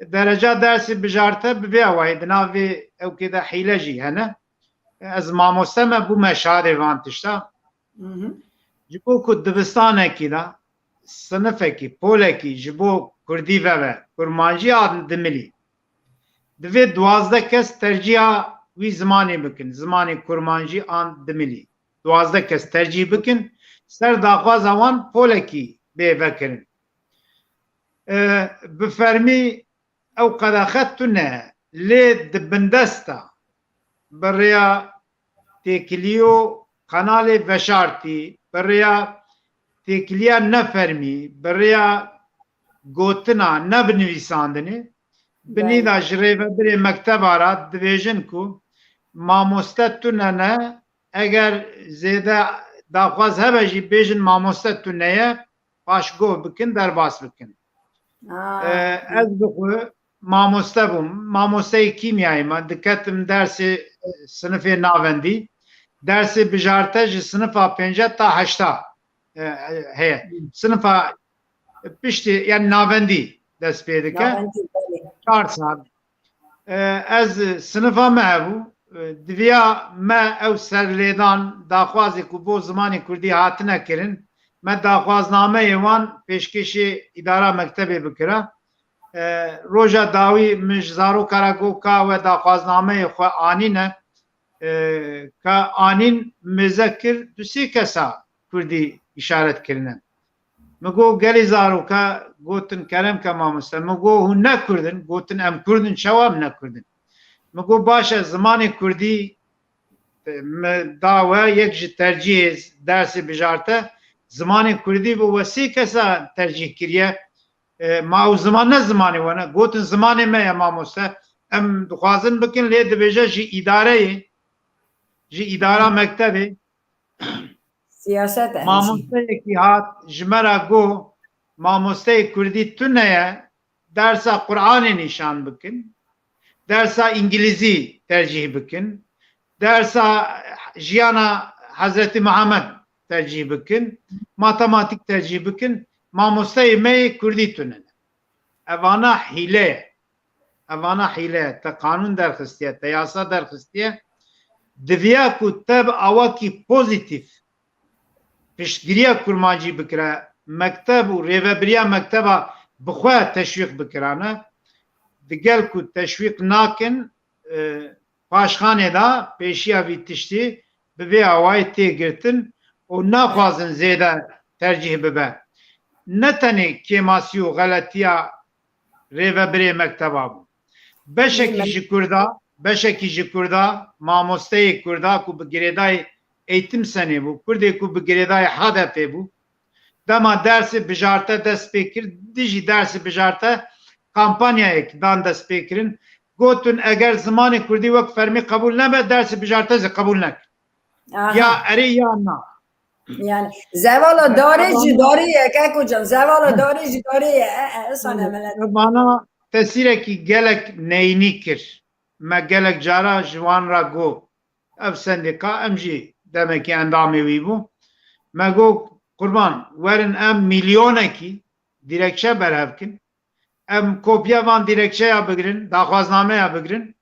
Dereca dersê bijarte bi vê awayî di nav vê ewkê de hîle jî hene. Ez mamoste me bûme şadê van tişta. Hı hı. Ji bo ku dibistanekî de sinifekî, polekî ji bo kurdî veve, kurmancî an dimilî, divê duwazdeh kes tercîha wî zimanê bikin, zimanê kurmancî an dimilî. Duwazdeh kes tercîh bikin, ser daxwaza wan polekî bê vekirin. E, bi fermî ew qedexe tune, lê di bindesta bi rêya têkiliyo kanalê veşartî, bi rêya têkiliya nefermî, bi rêya gotina ne bi nivîsandinê, binî Belê. de ji rêvebirê mekteba re dibêjin ku mamoste tune ne, eger zêde daxwaz hebe jî bêjin mamoste tune ye, paşguh bikin, derbas bikin. Aa, E, ez bi xwe mamoste bûm. Mamosteyê kîmyayê me. Diketim dersê, e, sinifê navendî. Dersê bijarte ji sinifa pênce ta heşta, e, heye. Sinifa piştî, yani navendî dest pê dike. Navendî, belê. Çar sal. E, ez sinifa me hebû. E, diviya me ew serlêdan, daxwazê ku bo zimanê kurdî hatine kirin, me daxwaznameyê wan pêşkêşê îdara mektebê bikira. E, roja dawî min ji zaroka re got ka we daxwaznameyê xwe anîne. E, ka anîn mêze kir, du sê kesa kurdî îşaret kirine. Min got, gelî zaroka gotin, kerem ke mamoste. Min got, hûn ne kurd in? Gotin, em kurd in, çawa em ne kurd in? Min got, baş e, zimanê kurdî, e, me da we yek ji tercîhê dersê bijarte, zimanê kurdî bû, we sê kesa tercîh kiriye. E, ma ew ziman ne zimanê we ne? Gotin, zimanê me ye mamoste. Em dixwazin bikin, lê dibêje ji îdareyê, ji îdara mektebê. Siyaset e. Mamosteyekî hat ji me re got, mamosteyê kurdî tune ye, dersa Qur'anê nîşan bikin, dersa îngilîzî tercîh bikin, dersa jiyana Hezretî Muhammed tercîh bikin, matematîk tercîh bikin, mamosteyê me yê kurdî tune ne. Evana hîle ye. Evana hîle ye. Te qanûn derxistiye, te yasa derxistiye. Diviya ku te bi awakî pozîtîf piştgiriya kurmancî bikira, mekteb û rêvebiriya mekteba bi xwe teşwîq bikirane. Digel ku teşwîq nakin, e, paşxanê de pêşiya vî tiştî bi vê awayî tê girtin û naxwazin zêde tercîh bibe. Ne tenê kêmasî û xeletiya rêvebirê mekteba bû. Beşekî ji kurda, beşekî ji kurda, mamosteyê kurda ku bi girêdayî Eğitim Senê bû, kurdê ku bi girêdayî H D P bû, dema dersê bijarte dest pê kir, dijî dersê bijarte kampanyayek dan dest pê kirin. Gotin, eger zimanê kurdî wek fermî qebûl nebe, dersê bijarte zî qebûl nekin. Aha. Ya erê ya na. Yani, zevala darê jî darê ye, kek hocam, zevala darê jî darê ye. E, e, îsane milet. Bana tesîrekî gelek neyînî kir. Me gelek cara ji wan re got. Ev sendîka, em jî demekî endamê wî bû. Me got, qurban, werin em milyonekî dîrekçe berhev kin. Em kopya van dîrekçeya bigirin, daxwaznameya bigirin.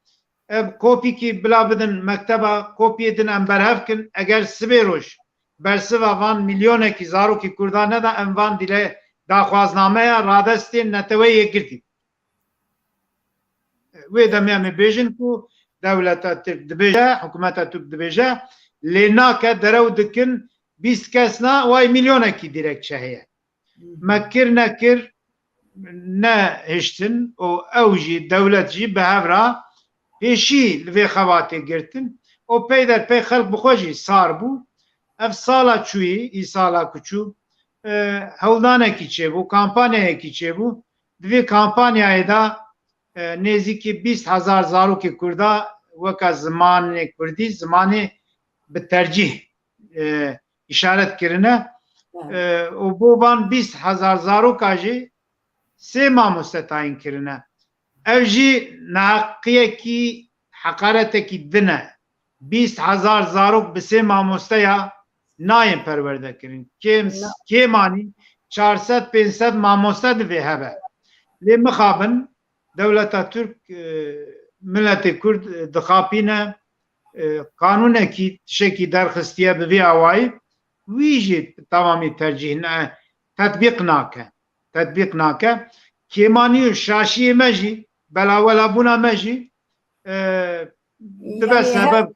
Em kopîkî bila bidin mekteba, kopiyê din em berhev kin. Eger sibê roj bersiva van milyonekî zarokî kurda neda, em van dîle daxwaznameya radestê Neteweyê Yekgirtî. Wê demê em ê bêjin ku dewleta Tirk dibêje, hikûmeta Tirk dibêje, lê nake, derew dikin, bîst kes na, way milyonekî dîrekçe heye. Me kir nekir nehiştin û ew jî, dewlet jî bi hev re pêşî li vê xebatê girtin û peyderpey xelk bi xwe jî sar bû. Ev sala çûyî, îsala ku çû, e, hewldanekî çêbû, kampanyayekî çêbû. Di vê kampanyayê de, e, nêzîkî bîst hezar zarokê kurda weke zimanê kurdî, zimanê bi tercîh, e, îşaret kirine. Evet. E, û bo van bîst hezar zaroka jî sê mamoste tayîn kirine. Ev jî neheqiyekî, heqaretekî din e. Bîst hezar zarok bi sê mamosteya nayên perwerde kirin. Kêm, Na- kêm anî çar sed pênc sed mamoste divê hebe. Lê mixabin dewleta Tirk, e, miletê Kurd, e, dixapîne, e, qanûnekî, tişekî derxistiye bi vî awayî, wî jî bi temamî tercîh ne, tetbîq nake. Tetbîq nake. Kêmanî û şaşiyê me jî, belawelabûna me jî, e, dibe sebeb.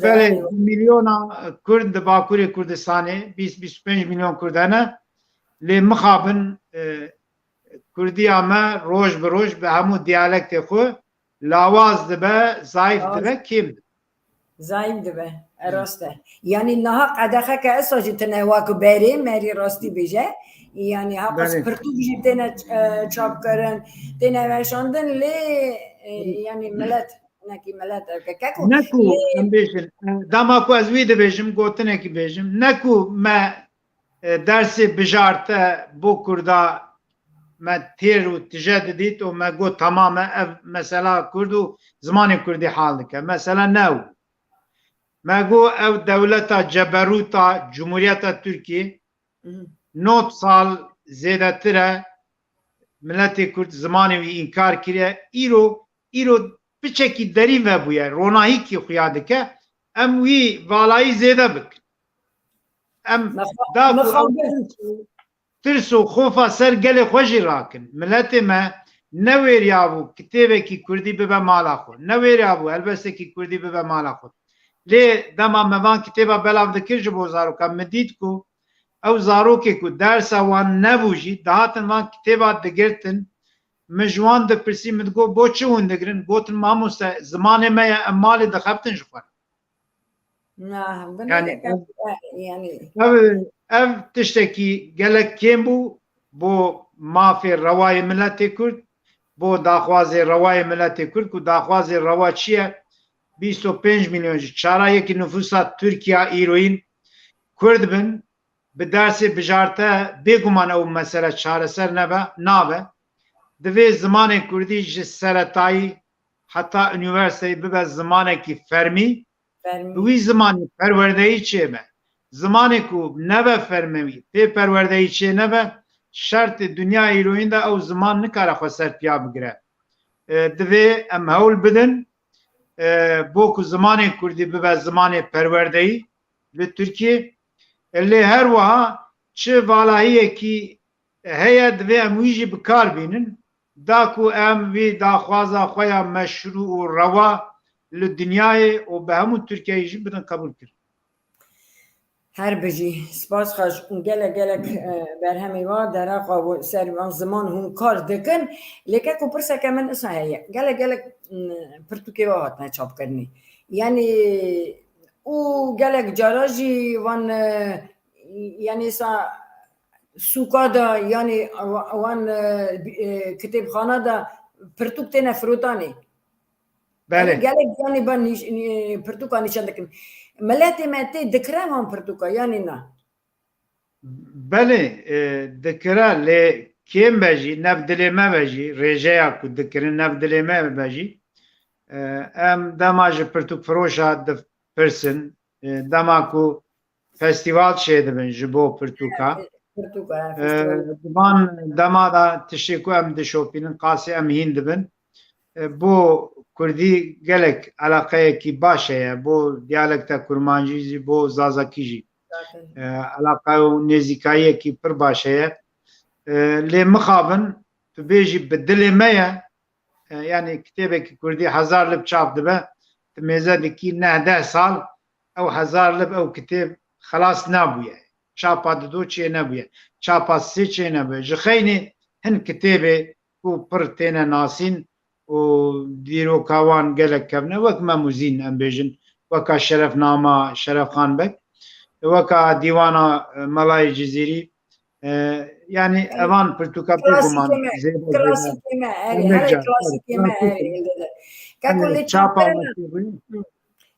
Belê, milyona Kurd di Bakurê Kurdistanê, bîst, bîst û pênc milyon Kurd hene. Lê mixabin, e, Kurdiya me roj bi roj bi hemû diyalektê xwe lawaz dibe, zayîf dibe, kêm dibe. Zayîf dibe. E, rast e. Yanî niha qedexeke esa jî tine, wek berê merî rastî bêje. Yanî heqas pirtûk jî têne, e, çapkirin, têne weşandin lê, e, yanî milet, nekî milet e, ke-, keko. Ne ku em bêjin, e, dema ku ez wî dibêjim, gotinekî bêjim, ne ku me, e, dersê bijarte bo Kurda me têr û tije didît û me got, "Tamam e, ev mesela Kurd û zimanê Kurdî hal dike." Mesela ne ew. Me got, ev dewleta ceberûta Cumhuriyeta Tirkiyê, nod sal zêdetir e, miletê Kurd zimanê wî înkar kiriye. Îro, îro piçekî derî vebûye, ronahîkî xuya dike, em wî valayî zêde bikin. Em da ku ew tirs û, tirs û xofa ser gelê xwe jî rakin. Miletê me newêriyabû kitêbekî Kurdî bibe mala xwe. Newêriyabû helbestekî Kurdî bibe mala xwe. Lê dema me van kitêba belav dikir ji bo zarokan, min dît ku ew zarokê ku dersa wan nebû jî, dihatin van kitêba digirtin, min ji wan dipirsî, min digot, "Bo çi hûn digirin?" Gotin, "Mamoste, zimanê me ye, em malê dixebtin ji xwe." Na, bi Yani, nivî ev, yani, ev, ev tiştekî gelek kêm bû bo mafê rewayê miletê Kurd, bo daxwazê rewayê miletê Kurd, ku daxwazê rewa çi ye? Bîst û pênc milyon, ji çara yekî nifûsa Tirkiya îroyîn Kurd bin, bi dersê bijarte bêguman ew mesele çareser nebe, nabe. Divê zimanê Kurdî ji seretayî heta unîversîteyê bibe zimanekî fermî, Fermî. Bi wî zimanî perwerdeyî çêbe. Zimanê ku nebe fermewî, pê perwerdeyî çê nebe, şertê dinya îroyîn de ew ziman nikare xwe ser piya bigire. E, divê em hewl bidin, e, bo ku zimanê Kurdî bibe zimanê perwerdeyî li Tirkiyê. E, lê her wiha çi valahiyekî heye, divê em wî jî bi kar bînin. Da ku em vî daxwaza xwe ya meşrû û rewa li dinyayê û bi hemû Tirkiyeyê jî bidin qebûlkirin. Her bijî. Spas xweş. Gelek, gelek, e, berhemê wa, dera xwe ser van ziman hûn kar dikin. Lê keko pirseke min isa heye. Gelek, gelek, m, pirtûkê wa hatine çapkirinê. Yanî û gelek cara jî van, e, yanî sa sûka de, yanî wa-, wan, e, bi-, e, kitêbxana de pirtûk têne firotanê. Belê. Yanî gelek yanî ben nîş-, nî-, pirtûka nîşan dikin. Miletê me tê dikire van pirtûka, yanî na? Belê, e, dikire, lê kêm be jî, ne bi dilê me be jî, rêjeya ku dikirin, ne bi dilê me be jî, e, em dema ji pirtûkfiroşa dipirsin, e, dema ku festîval çêdibin ji bo pirtûka. Pirtûka, e, festîval. Di van dema de tiştê ku em dişopînin, qasî em hîn dibin. E, bo kurdî gelek eleqeyekî baş heye, bo diyalekta kurmancî jî, bo zazakî jî. Zaten. E, eleqe û nêzîkayiyekî pir baş heye. E, lê mixabin, tu bêjî bi dilê me ye, e, yanî kitêbekî kurdî hezar lib çap dibe, tu mêze dikî neh deh sal, ew hezar lib, ew kitêb xelas nebûye. Çapa dido çê nebûye. Çapa sê çê nebûye. Ji xeynî hin kitêbê ku pir têne nasîn û dîroka wan gelek kevn e. Wek Mem û Zîn em bêjin, weka Şerefnama Şerefxan Beg, weka Dîwana, e, Melayê Cizîrî, e, yanî evan pirtûka bêguman zêde, klasîkê me, erê, klasîkê me, erê. Keko lê çapa çapkirina.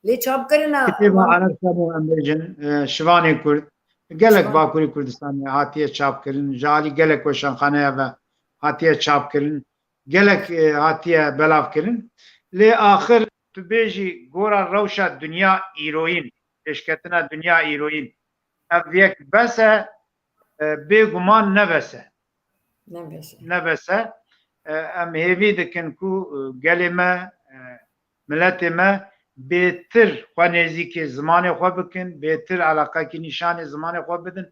Lê çapkirina. Kitêba Ereb Sebo em bêjin, e, Şivanê Kurd. Gelek Bakurê Kurdistanê hatiye çapkirin. Ji alî gelek weşanxaneya ve hatiye çapkirin. Gelek, e, hatiye belavkirin. Lê axir tu bêjî gora rewşa dinya îroyîn, pêşketina dinya îroyîn, ev yek bes e, e, bêguman ne bes e. Ne bes e. Ne bes e. E, em hêvî dikin ku, e, gelê me, e, miletê me bêtir xwe nêzîkê zimanê xwe bikin, bêtir eleqekî nîşanê zimanê xwe bidin.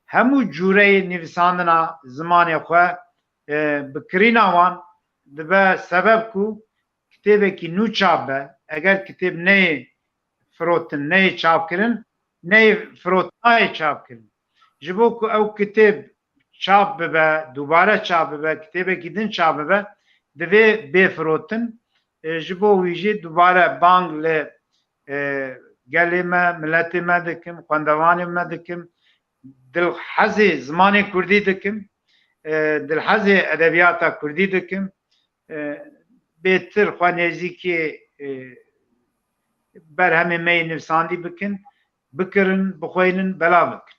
Hemû cûreyê nivîsandina zimanê xwe, e, bi kirîna wan dibe sebeb ku kitêbekî nû çap be. Eger kitêb neyê firotin, neyê çapkirin, neyê firotinayê çapkirin. Ji bo ku ew kitêb çap bibe, dubare çap bibe, kitêbekî din çap bibe, divê bê firotin. E, ji bo wî jî dubare bang li, e, gelê me, miletê me dikim, xwendevanê me dikim, dilhezê zimanê kurdî dikim, e, dilhezê edebiyata kurdî dikim. E, bêtir xwe nêzîkê, e, berhemê me yê nivîsandî bikin, bikirin, bixweynin, belav bikin.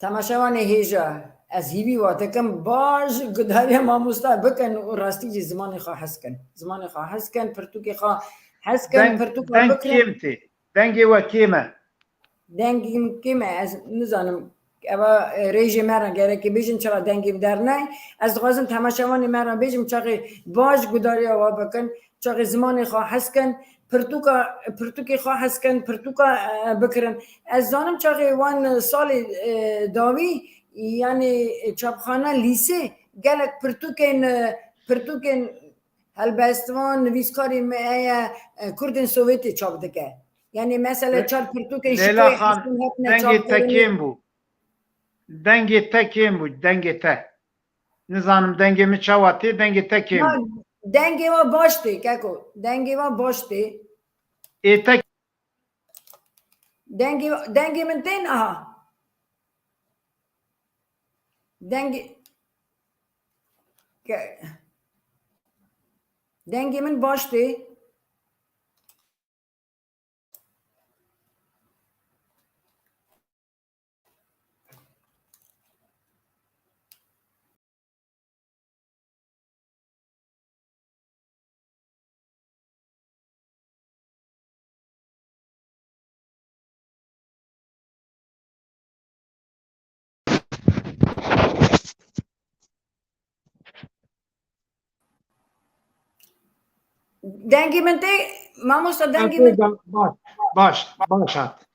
Temaşevanê hêja, Ez hîvî we dikim, baş gudariya mamosta bikin û rastî jî zimanê xwe hez kin. Zimanê xwe hez kin, pirtûkê xwe hez kin, Deng, pirtûka deng bikin. Kêm tê. Dengê we kêm e. Dengê min kêm e, ez nizanim. Eva, e, rêjê me re gerekê bêjin çira dengê min dernay. Ez dixwazim temaşevanê me re bêjim çaxê baş gudariya we bikin, çaxê zimanê xwe hez kin, pirtûka, pirtûkê xwe hez kin, pirtûka, e, bikirin. Ez zanim çaxê wan salê, e, dawî, yanî çapxana lîsê gelek pirtûkên, e, pirtûkên helbestvan, nivîskarê me heye, e, Kurdên Sovyetê çap dike. Yanî mesele çar pirtûkên Leyla Şikoyê Xan, Hesen hatine dengê te çapkirinê. Kêm bû. Dengê te kêm bû, dengê te. Nizanim dengê min çawa tê, dengê te kêm bû. Dengê we baş tê, keko. Dengê we baş tê. Ê te Dengê, dengê min tên, aha. Dengê, ke-, dengê min baş tê. Dengê min tê, mamosta, dengê min. Baş, baş, baş hat.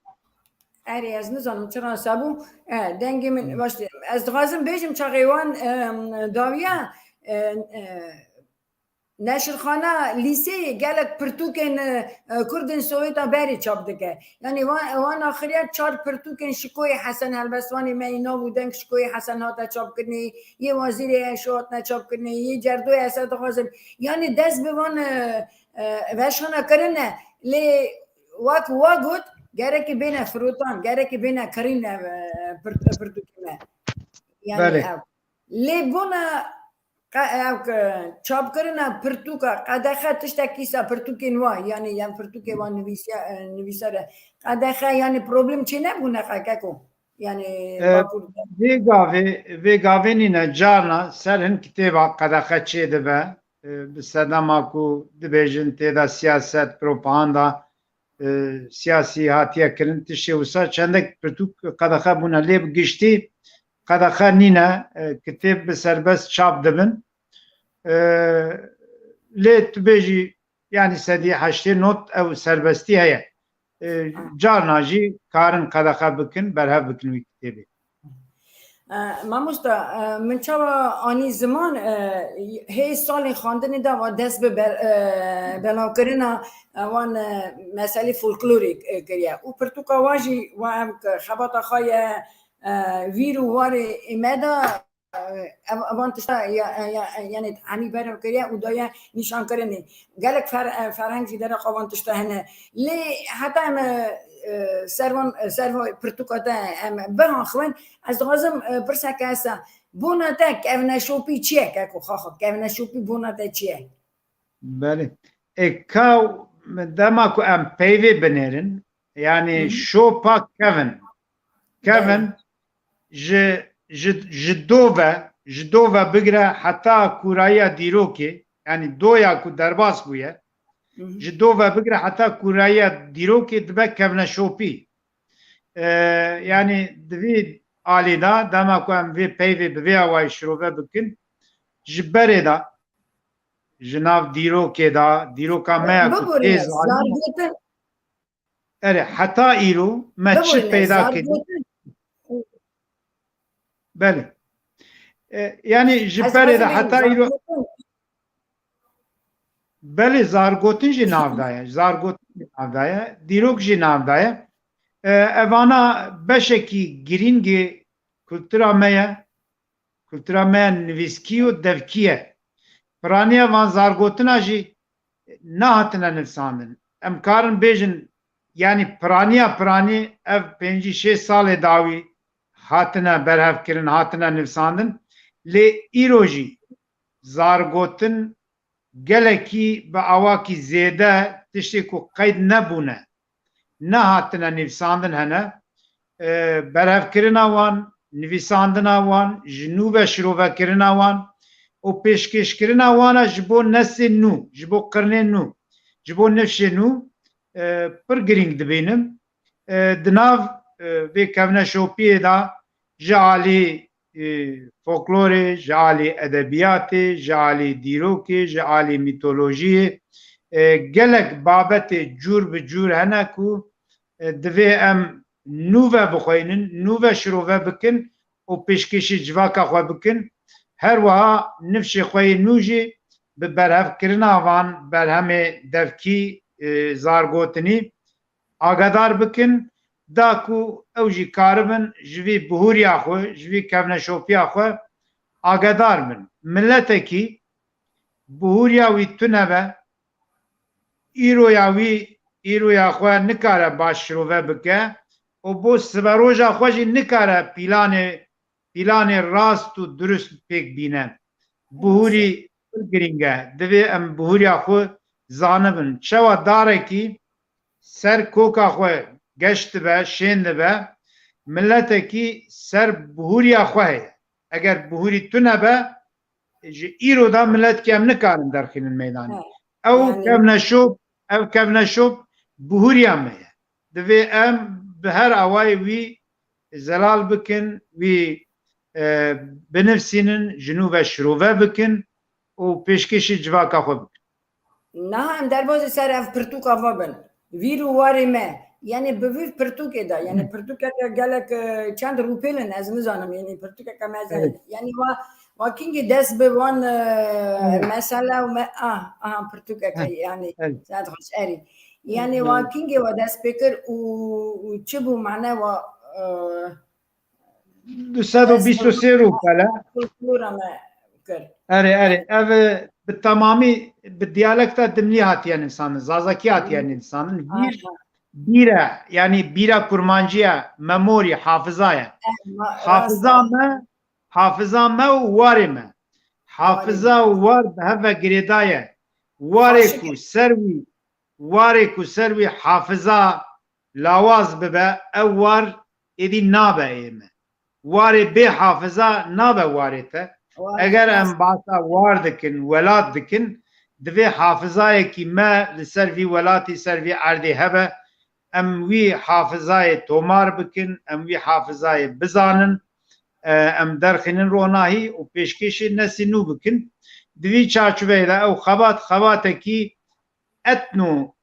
Erê, ez nizanim çira sabû. E, dengê min baş tê. Ez dixwazim bêjim çaxê wan, em, dawiya, e, e, neşirxana lîseyê gelek pirtûkên, e, e, Kurdên Sowêta berê çap dike. Yanî wan, wan axiriya çar pirtûkên Şikoyê Hesen, helbestvanê me yî nav û deng Şikoyê Hesen hate çapkirinê, yê Wezîrê Eşo hatine çapkirinê, yê Cerdoyê Esed dixwazin. Yanî dest bi van, e, e, veşana kirine. Lê wek we got, gerekê bêne firotan, gerekê bêne kirîn, e, pirt-, pirtûkê me. Yanî Belê. ev. Lê bona qe-, ev ke çapkirina pirtûka, qedexe tiştekî sa pirtûkên wa, yanî yan pirtûkê wa nivîsiya, e, nivîsar e. Qedexe, yanî problem çê nebûne qe keko? Yanî E, Bakur de. Vê gavê, vê gavê nîne, carna ser hin kitêba qedexe çê dibe, e, bi sedema ku dibêjin tê de siyaset, propaganda, e, siyasî hatiye kirin, tiştê wisa çendek pirtûk qedexe bûne. Lê bi giştî qedexe nîne, e, kitêb bi serbest çap dibin. E, lê tu bêjî, yanî sedî heştê not ew serbestî heye. E, carna jî karin qedexe bikin, berhev bikin wî kitêbê. E, mamosta, e, min çawa anî ziman, e, hê salên xwendinê de va dest bi ber-, e, belavkirina, e, wan, e, meselê folklorê, e, kiriye. Û pirtûka wan jî wa em ke xebata xwe ye, e, vîr û warê me de, e, ev-, evan tişta ya, ya, yanî hemî berev kiriye û daye nîşankirinê. Gelek fer-, e, ferheng jî dera xwe van tişta hene. Lê heta em, e, e, ser van, e, ser van pirtûka te em biaxivin, ez dixwazim, e, pirseke hesa. Bona te kevneşopî çi ye, keko xaxa? Kevneşopî bona te çi ye? Belê. E, ka dema ku em peyvê binêrin, yanî Hı hı. şopa kevin. Kevin Belê. ji, ji, ji do ve, ji do ve bigire heta kûrayiya dîrokê, yanî doya ku derbas bûye, Hı hı. ji do ve bigire heta kûrayiya dîrokê dibe kevneşopî. E, yanî di vî alî de, dema ku em vê peyvê bi vê awayî şirove bikin, ji berê de, ji nav dîrokê de, dîroka me ya ku Bibûrîne, tê zanîn, zargotin. Erê, heta îro me çi Bibûrîne, peyda kirî? zargotin. Belê. E, yanî ji Ez berê de dixwazim heta bêjim, îro zargotin. Belê, zargotin jî nav daye. Zargotin jî nav daye. Dîrok jî nav daye. E, evana beşekî girîngê kultura me ye. Kultura me ya nivîskî û devkî ye. Piraniya van zargotina jî nehatine nivsandin. Em karin bêjin, yanî piraniya piranî ev pêncî şêst salê dawî hatine berhevkirin, hatine nivsandin. Lê îro jî zargotin gelekî bi awakî zêde tiştê ku qeyd nebûne, nehatine nivsandin hene. E, berhevkirina wan, nivîsandina wan, ji nû ve şirovekirina wan û pêşkêşkirina wan e ji bo neslên nû, ji bo qirnên nû, ji bo nifşên nû, e, pir girîng dibînim. E, di nav, e, vê kevneşopiyê de ji alî, e, folklorê, ji alî edebiyatê, ji alî dîrokê, ji alî mîtolojiyê, e, gelek babetê cûr bi cûr hene ku, e, divê em nû ve bixweynin, nû ve şirove bikin û pêşkêşî civaka xwe bikin. Her wiha nifşê xwe yê nû jî bi berhevkirina van berhemê devkî, e, zargotinî agedar bikin, da ku ew jî karibin ji vî bihûriya xwe, ji vî kevneşopiya xwe agedar bin. Miletekî bihûriya wî tune be, îroya wî, îroya xwe nikare baş şirove bike û bo siberoja xwe jî nikare pîlanê, pîlanê rast û dirust pêk bîne. Bihûrî pir girîng e. Divê em bihûriya xwe zanibin. Çawa darekî ser koka xwe geş dibe, şên dibe, miletekî ser bihûriya xwe heye. Eger bihûrî tune be, ji îro de miletkî em nikarin derxînin meydanê. He. Ew Yani kevneşop, ev kevneşop bihûriya me ye. Divê em bi her awayê wî zelal bikin, wî, e, binivsînin, ji nû ve şirove bikin û pêşkêşî civaka xwe bikin. Niha em derbazî ser ev pirtûka ve bin. Vîr û warê me. Yani bi vîr pirtûkê de. Yani Hmm. pirtûkeke gelek, e, çend rûpêl in, ez nizanim. Yani pirtûkeke mezin. Evet. Yani wa, wa kîngî dest bi wan, e, Evet. mesele û me, ah, aha, pirtûkeke Heh, yani. evet. Saet xweş, erî. Yani Evet. wa kîngê wa dest pê kir û, û çi bû mane wa, e, Du sed û bîst û sê rûpel e. Kultura me kir. Erê, erê. Ev, e, bi temamî bi diyalekta dimlî hatiye nivîsandin, zazakî hatiye Hı. nivîsandin. Vîr, Aha. bîr e, yanî bîra kurmancî ye, memory, hafiza ye. Eh, ma-, Hafiza rast e. me, hafiza me û warê me. Hafiza Warê me. û war bi hev ve girêdaye. Warê Xweşik ku e. ser wî, warê ku ser wî hafiza lawaz bibe, ew war êdî nabe ê me. Warê bê hafiza nabe warê te. Warê Eger em nas- bahsa war dikin, welat dikin, divê hafizayekî me li ser vî welatî, ser vî erdê hebe. Em wî hafizayê tomar bikin, em wî hafizayê bizanin, e, em derxînin ronahî û pêşkêşê neslê nû bikin. Di vî çarçoveyê de ew xebat, xebatekî etno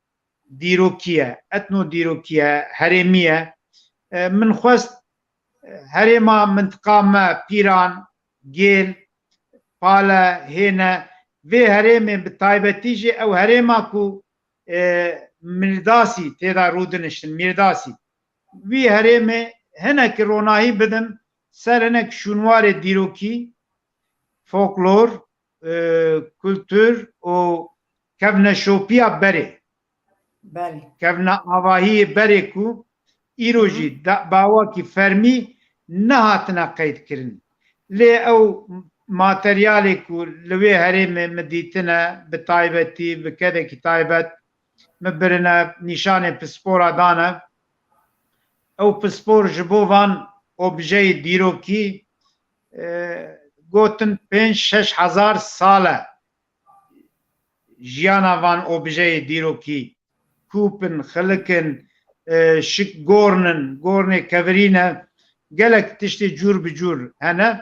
dîrokî ye, etno dîrokî ye, herêmî ye. E, min xwest, e, herêma mintiqa me, Pîran, Gêl, Pale, Hêne, vê herêmê bi taybetî jî ew herêma ku, e, Mîrdasî tê de rûdiniştin, Mîrdasî. Wî herêmê hinek ronahî bidim ser hinek şûnwarê dîrokî, folklor, e, kultur û kevneşopiya berê. Belê. Kevneavahiyê berê ku îro Hı hı. jî da-, bi awakî fermî nehatine qeydkirin. Lê ew materyalê ku li wê herêmê min dîtine, bi taybetî, bi kedekî taybet, min birine, nîşanê pispora dane. Ew pispor ji bo van objeyê dîrokî, e, gotin pênc şeş hezar sal e jiyana van objeyê dîrokî. Kûp in, xilik in, e, şik gorn in, gornê kevirî ne, gelek tiştê cûr bi cûr hene.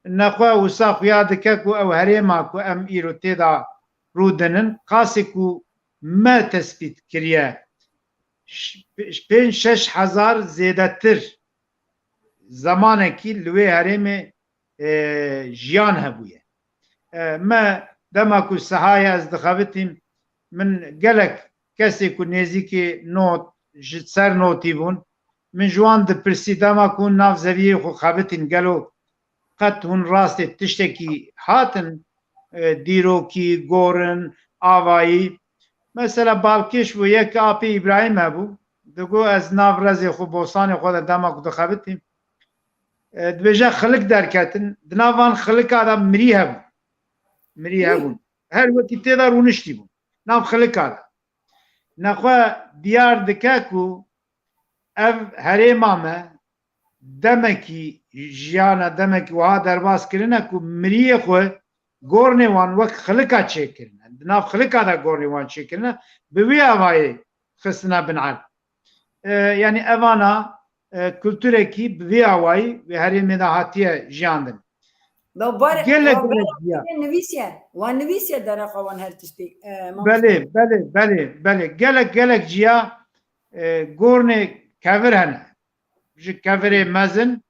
Nexwe wisa xuya dike ku ew herêma ku em îro tê de rûdinin, qasê ku me tespît kiriye, ş-, pênc şeş hezar zêdetir zemanekî li wê herêmê, e, jiyan hebûye. E, me dema ku sehayê ez dixebitîm, min gelek kesê ku nêzîkê not, ji ser notî bûn, min ji wan dipirsî dema ku hûn nav zeviyê xwe xebitîn, gelo qet hûn rastê tiştekî hatin, e, dîrokî, gorin, avayî? Mesela balkêş bû, yek apê Îbrahîm hebû, digo ez nav rezê xwe, bostanê xwe de dema ku dixebitîm, e, dibêje xilik derketin, di nav van xilika de mirî hebû. Mirî Mirî. hebûn. Her wekî tê de rûniştî bûn. Nav xilika de. Nexwe diyar dike ku ev herêma me demekî jiyana, demekî wiha derbas kirine ku miriyê xwe gornê wan wek xilika çêkirine. Di nav xilika de gornê wan çêkirine. Bi wî awayê xistine bin erd. E, yanî evana, e, kulturekî bi vî awayî wê herêmê de hatiye jiyandin. Gelek, gelek ciya. Nivîsiye. Wan nivîsiye derexa wan her tiştî. E, mamoste. Belê, belê, belê, belê. Gelek, gelek ciya, e, gornê kevir hene. Ji kevirê mezin,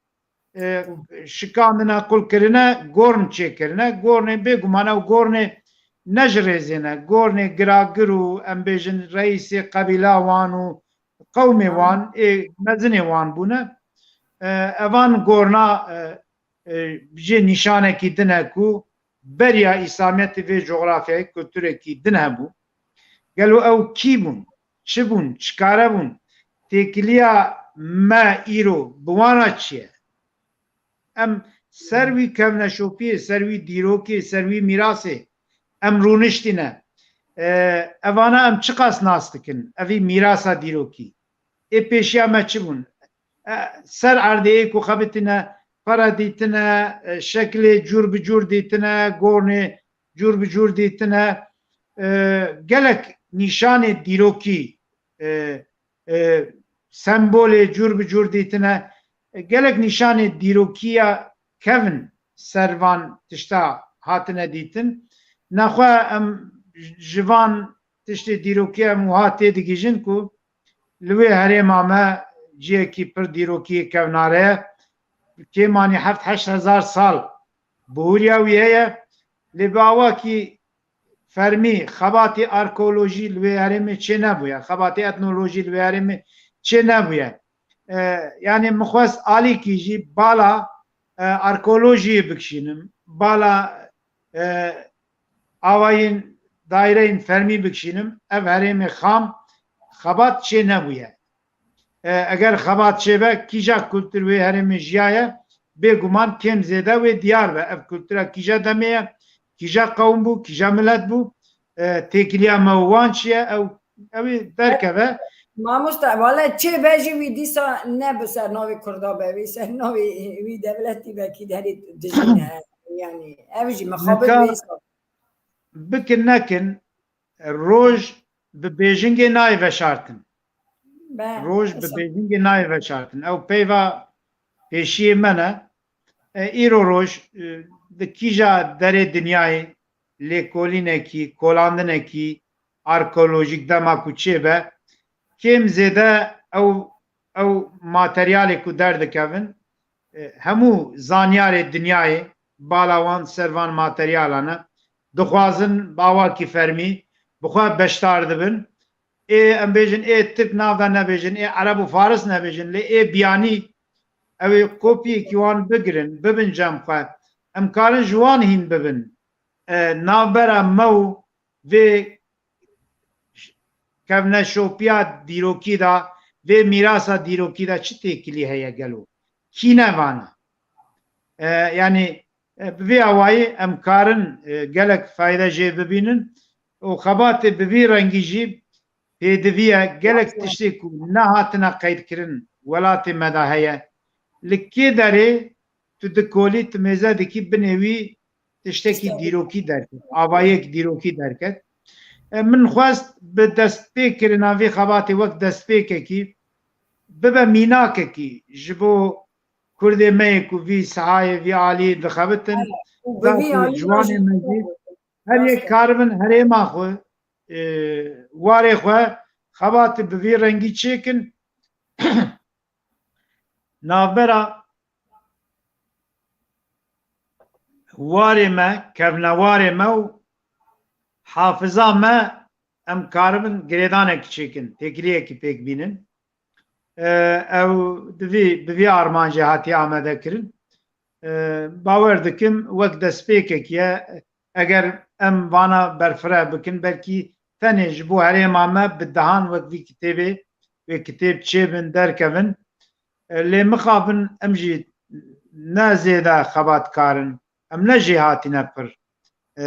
e, şikandine, qul kirine, gorn çêkirine. Gornê bêguman ew gornê ne ji rêzê ne. Gornê giragir û em bêjin reîsê qebîla wan û qewmê wan, ê mezinê wan bûne. E, evan gorna, e, e, jê nîşanekî din e ku beriya Îslamiyetê vê coxrafyayê kulturekî din hebû. Gelo ew kî bûn? Çi bûn? Çikare bûn? Têkiliya me îro bi wana çi ye? Em ser wî kevneşopiyê, ser wî dîrokê, ser wî mîrasê em rûniştîne. E, evana em çiqas nas dikin? Evî mîrasa dîrokî. Ê pêşiya me çi bûn? E, ser erdê ê ku xebitîne, pere dîtine, e, şeklê cûr bi cûr dîtine, gornê cûr bi cûr dîtine, e, gelek nîşanê dîrokî, e, e, sembolê cûr bi cûr dîtine, e, gelek nîşanê dîrokî ya kevin ser van tişta hatine dîtin. Nexwe em ji van tiştê dîrokî em wiha têdigihîjin ku li wê herêma me ciyekî pir dîrokî kevnare ye. Kêmanî heft heşt hezar sal bihûriya wî heye. Lê bi awakî fermî xebatê arkeolojî li wê herêmê çê nebûye, xebatê etnolojî li wê herêmê çê nebûye. E, yanî min xwest alîkî jî bala, e, arkeolojiyê bikişînim, bala, e, awayên daîreyên fermî bikişînim, ev herêmê xam xebat çê nebûye. E, eger xebat çêbe, kîja kultur wê herêmê jiyaye, bêguman kêm zêde wê diyar be. Ev kultura kîja demê ye, kîja qewm bû, kîja milet bû, e, têkiliya me û wan çi ye, ew, ew ê derkeve. Mamoste, wele çêbe jî wî dîsa ne bi ser navê Kurda be, wî ser navê wî dewletî be kî derê dijî ne. Yanî, ev jî mixabin wê hesab. Bikin nekin, roj bi bêjingê nayê veşartin. Be, roj bi bêjingê nayê veşartin. Ew peyva pêşiyê me ne. E, îro roj, e, di kîja derê dinyayê lêkolînekî, kolandinekî arkeolojîk dema ku çêbe, kêm zêde ew, ew materyalê ku derdikevin, e, hemû zanyarê dinyayê bala wan ser van materyalane, dixwazin bi awakî fermî bi xwe beşdar dibin. Ê, em bêjin, ê Tirk nav de nebêjin, ê Ereb û Faris nebêjin, lê ê biyanî ew ê kopiyekî wan bigirin, bibin cem xwe. Em karin ji wan hîn bibin. E, navbera me û vê kevneşopiya dîrokî de, vê mîrasa dîrokî de çi têkilî heye gelo? Kî ne vana? E, yanî, e, bi vî awayî em karin, e, gelek fayde jê bibînin û xebatê bi vî rengî jî pêdivî ye. Gelek tiştê ku nehatine qeydkirin welatê me de heye. Li kê derê tu dikolî, tu mêze dikî, binê wî tiştekî dîrokî derket, avayek dîrokî derket. E, min xwest bi destpêkirina vê xebatê wek destpêkekî bibe mînakekî ji bo kurdê me yê ku vî sehayê, vî alî dixebitin, da ku ciwanê me jî her yek karibin herêma xwe, e, warê xwe, xebatê bi vî rengî çêkin. Navbera warê me, kevnewarê me û hafiza me, em karibin girêdanek çêkin, têkiliyekî pêk bînin. E, ew di vî, bi vî armancê hatiye amade kirin. E, bawer dikim wek destpêkek ye. Eger em vana berfireh bikin, belkî tenê ji bo herêma me bi dehan wek vî kitêbê, wê kitêb çêbin, derkevin. E, lê mixabin em jî ne zêde xebatkar in. Em ne jêhatî ne pir. E,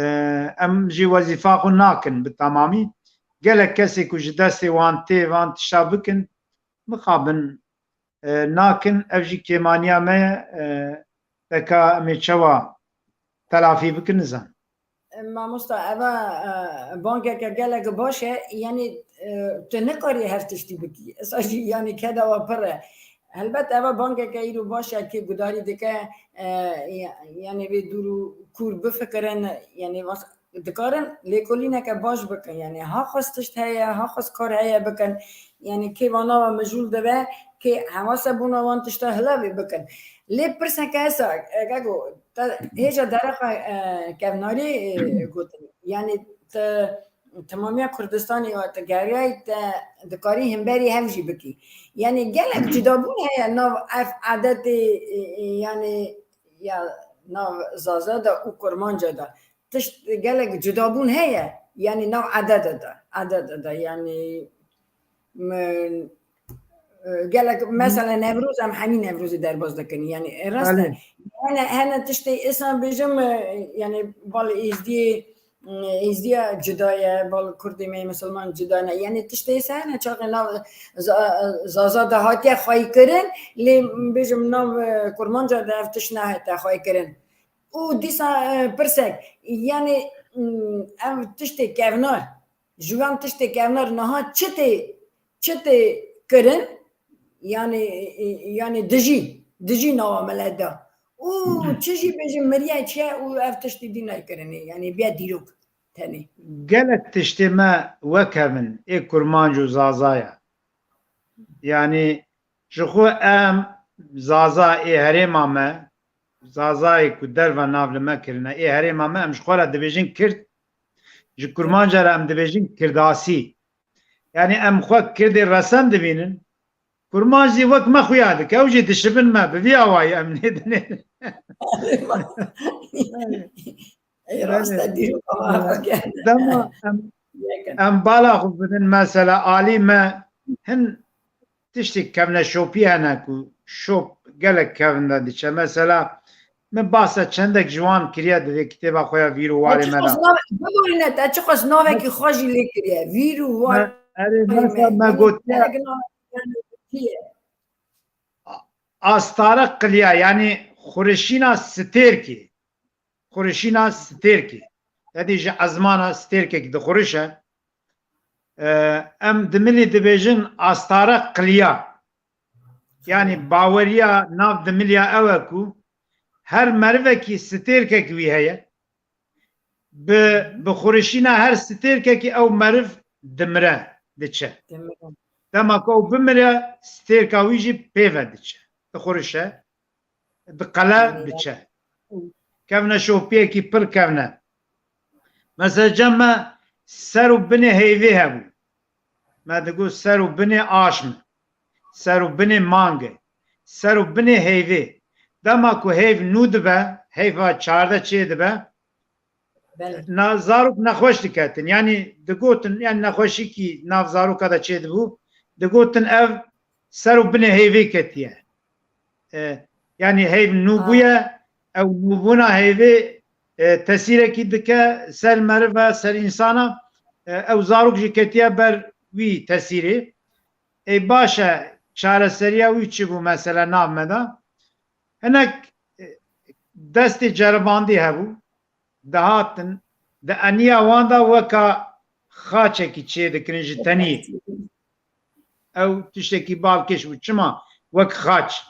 em jî wezîfa xwe nakin bi temamî. Gelek kesê ku ji destê wan tê van tişta bikin, mixabin e, nakin, ev jî kêmaniya me ye, e, te ka em ê çawa telafî bikin, nizan. Mamosta, eva, e, bangeke gelek baş e, yanî, e, tu nikarî her tiştî bikî. Esa jî, yanî, keda we pir e. Helbet eva bangeke îro baş e, kê gudarî dike, e, ya-, yanî vê dûr û kûr bifikirin, yanî vas-, dikarin lêkolîneke baş bikin. Yanî ha xwest tişt heye, ha xwest kar heye bikin. Yanî kê vana we mijûl dibe, kê hewase bûna wan tişta hilavê bikin. Lê pirseke esa, e, Gego, te hêja dereqa, e, kevnarî, e, gotin. Yanî te temamiya Kurdistanê we te geriyayî, te dikarî hemberî hev jî bikî. Yanî gelek cudabûn heye nav ev edetê, e, e, yanî ya nav Zaza de û Kurmanca de. Tişt gelek cudabûn heye, yanî nav edede de, edede de, yanî min, e, gelek, mesela Newroz, em hemî Newrozê derbas dikin, yanî, e, rast e. Belê. Hene, hene tiştê êsan bêjim, e, yanî bal êzdiyê, e, êzdiya cuda ye, bal Kurdê me misilman cuda ne. Yanî tiştê êsa hene çaxê nav Za-, Zaza de hatiye xweyîkirin, lê bêjim nav, e, Kurmanca de ev tişt nehete xweyîkirin. Û dîsa, e, pirsek, yanî, mm, ev tiştê kevnar, ji van tiştê kevnar niha çi tê, çi tê kirin, yanî, e, yanî dijî, dijî nawa milet de. Û çi jî bêjin miriye çi ye û ev tiştê dî nayê kirinê, yanî bîye dîrok tenê. Gelek tiştê me wek hev in, ê Kurmanc û Zaza ye. Yanî ji xwe em Zaza ê herêma me, Zazayê ku derve nav li me kirine, ê herêma me, em ji xwe re dibêjin Kird, ji Kurmanca re em dibêjin Kirdasî. Yanî em xwe Kirdê resen dibînin, Kurmanc jî wek me xuya dike, ew jî dişibin me, bi vî awayî em nêdinê. Ey, rast e, dîroka me. Dema em, em bala xwe bidin, mesela alî me hin tiştê kevneşopî hene ku şop gelek kevin de diçe. Mesela min bahsa çendek ji wan kiriye di vê kitêba xwe ya Vîr û Warê me de. Biborîne, te çiqas navekî xwe jî lê kiriye. Vîr û Warê me. Erê, mesela me gotiye Astare qiliya, yanî xurişîna stêrkê. Xurişîna stêrkê. Tedî ji ezmana stêrkek dixuriş e. E, em dimilî dibêjin astare qiliya. Yanî baweriya nav dimiliya ew e ku her merivekî stêrkek wî heye. Bi, bi xurişîna her stêrkekî ew meriv dimire, diçe. Dimire. Dema ku ew bimire, stêrka wî jî pê ve diçe. Dixurişe, diqele, diçe. Kevneşopiyekî pir kevn e. Mesela cem me ser û binê heyvê hebû. Me digot ser û binê aşm e. Ser û binê mang e. Ser û binê heyvê. Dema ku heyv nû dibe, heyva çardeh çê dibe, Belê. Na zarok nexweş diketin. Yanî digotin, yanî nexweşîkî nav zaroka de çêdibû, digotin ev ser û binê heyvê ketiye. E, yanî heyv nû bûye, ew nûbûna heyvê, e, tesîrekî dike ser merive, ser însana, e, ew zarok jî ketiye ber wî tesîrê. Ê baş e, çareseriya wî çi bû mesela nav me de? Hinek, e, destê ceribandî hebû, dihatin, di eniya wan de weka xaçekî çêdikirin ji teniyê. Ew tiştekî balkêş bû. Çima? Wek xaç.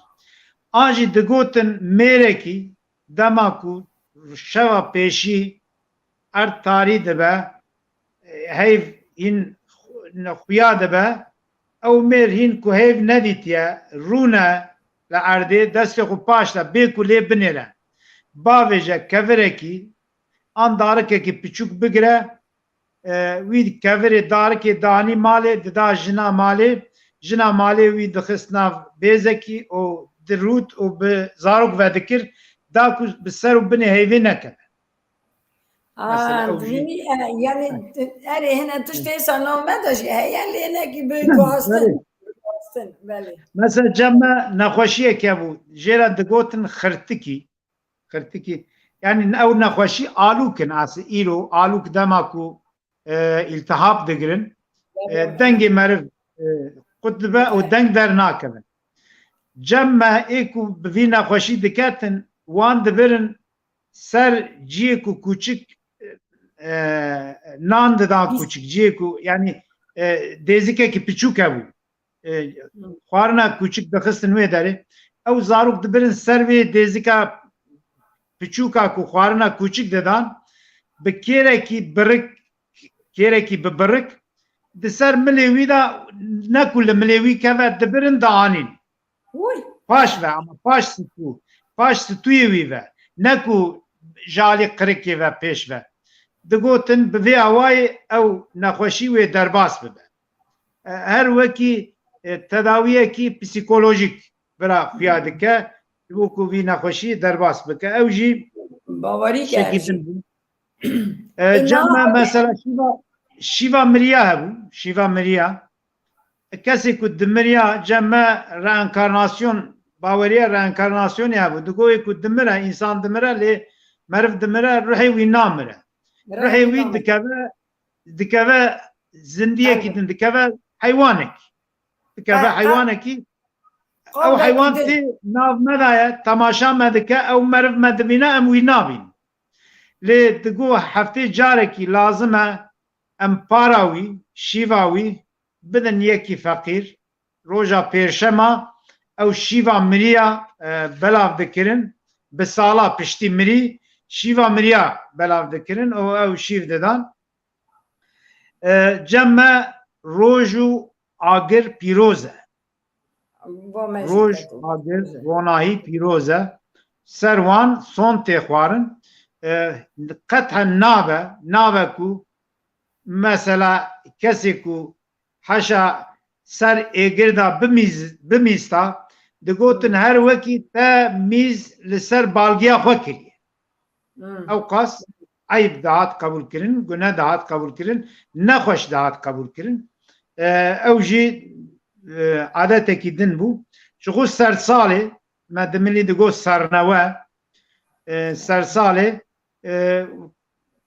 An jî digotin mêrekî dema ku şeva pêşî erd tarî dibe, heyv hîn xuya dibe, ew mêr hîn ku heyv nedîtiye, rûne li erdê, destê xwe paş de bê ku lê binêre. Bavêje kevirekî an darikekî piçûk bigire, e, wî kevirê darikê danî malê, dida jina malê, jina malê wî dixist nav bêzekî û dirût û bi zarok vedikir, da ku bi ser û binê heyvê nekeve. Mesela, ew jî. Yanî, erê, hene tiştê êsa nav me de jî heye, lê hinekî bi guhastin. Belê. Guhastin, belê. Mesela, cem me nexweşiyeke bû, jê re digotin xirtikî. Xirtikî. Yanî, ew nexweşî alûk in, asê îro, alûk dema ku, e, îltihab digirin, e, dengê meriv, e, qut dibe û deng dernakeve. Cem me ê ku bi vî nexweşî diketin, wan dibirin ser ciyê ku kûçik, e, nan didan kûçik, ciyê ku, yanî, e, dêzikekî piçûk hebû. E, xwarina kûçik dixistin wê derê. Ew zarok dibirin ser vê dêzika piçûka ku xwarina kûçik didan, bi kêrekî birik, kêrekî bi birik, di ser milê wî de, ne ku li milê wî keve, dibirin dianîn. Paş ve, ama paş stû, paş stûyê wî ve, ne ku ji alî qirikê ve pêş ve. Digotin bi vê awayê ew nexweşî wê derbas bibe. E, her wekî, e, tedawiyekî psîkolojîk bira xuya dike, ji bo ku vî nexweşî derbas bike. Ew jî Bawerî tiştekî din bû. E, Cem me mesela şîva, şîva miriya hebû, şîva miriya. Kesê ku dimiriya, Cem me reenkarnasyon, baweriya reenkarnasyonê hebû. Digoyê ku dimire, însan dimire, lê meriv dimire, ruhê wî namire. Ruhê wî dikeve, dikeve zindiyekî din, dikeve heywanek. Dikeve heywanekî. Ew heywan tê nav me de ye, temaşa me dike, ew meriv me dibîne, em wî nabîn. Lê digo heftê carekî lazim e em para wî, şîva wî bidin yekî feqîr. Roja pêrşema ew şîva miriya, e, belav dikirin, bi sala piştî mirî şîva miriya belav dikirin û ew şîv didan. E, Cem me roj û agir pîroz e. Roj, agir, ronahî pîroz e. Ser wan son tê xwarin. E, qet he nabe, nabe ku mesela kesê ku heşa ser êgir de bimîz-, bimîsta, digotin her wekî te mîz li ser balgiya xwe kiriye. Ew qas eyb dihat qebûlkirin, gune dihat qebûlkirin, nexweş dihat qebûlkirin. E, ew jî, e, adetekî din bû. Ji xwe sersalê, me dimilî digot sernewe, e, sersalê, e,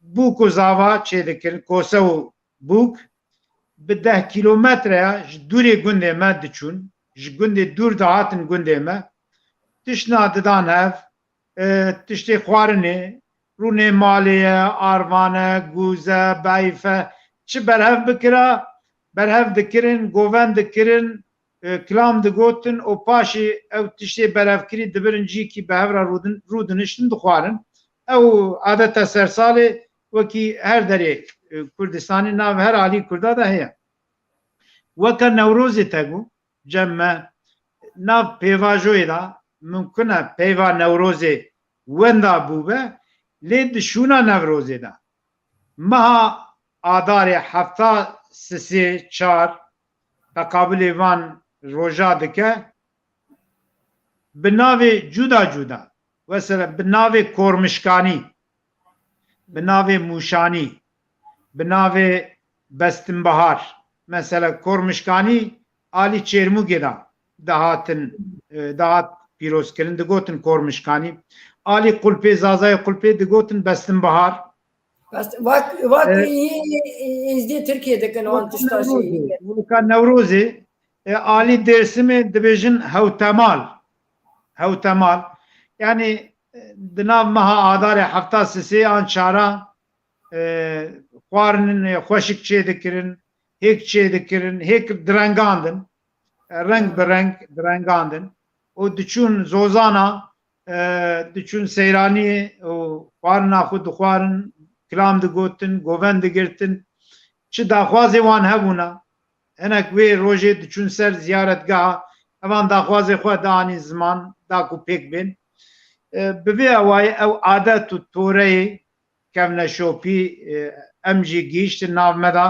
bûk û zava çêdikirin, kose û bûk, bi deh kîlometreya ji dûrê gundê me diçûn, ji gundê dûr dihatin gundê me, tiştna didan hev, e, tiştê xwarinê, rûnê malê ye, arvan e, gûz e, beyf e, çi berhev bikira, berhev dikirin, govend dikirin, e, kilam digotin û paşê ew tiştê berhevkirî dibirin cîkî bi hev re rûdin-, rûdiniştin dixwarin. Ew adeta sersalê wekî her derê, e, Kurdistanê nav her alî Kurda de heye. Weke Newrozê te got, Cem me, nav pêvajoyê de mimkun e peyva Newrozê wenda bûbe, lê di şûna Newrozê de meha Adarê hefta sisê çar teqabilê van roja dike, bi navê cuda cuda, mesela bi navê Kormişkanî, bi navê Mûşanî, bi navê Bestinbahar. Mesela Kormişkanî alî Çêrmûgê de dihatin, e, dihat pîrozkirin, digotin Kormişkanî. Alî Qulpê, Zazayê Qulpê digotin Bestinbahar. Bes, wek, wek E, yê, yê, yê Êzdî Tirkiye dikin wan tişta Newrozê, jî. Weka Newrozê, e, alî Dêrsimê dibêjin Hewtemal. Hewtemal. Yanî, e, di nav meha Adarê hefta sisê an çara, e, xwarinin, e, xweşik çêdikirin, hêk çêdikirin, hêk direngandin. E, reng bi reng direngandin. Û diçûn zozana, e, diçûn seyraniyê û xwarina xwe dixwarin, kilam digotin, govend digirtin. Çi daxwazê wan hebûna, hinek wê rojê diçûn ser ziyaretgeha, evan daxwazê xwe dianîn ziman, da ku pêk bên. E, bi vê awayî ew adet û toreyê kevneşopî, e, em jî gihîştin nav me de,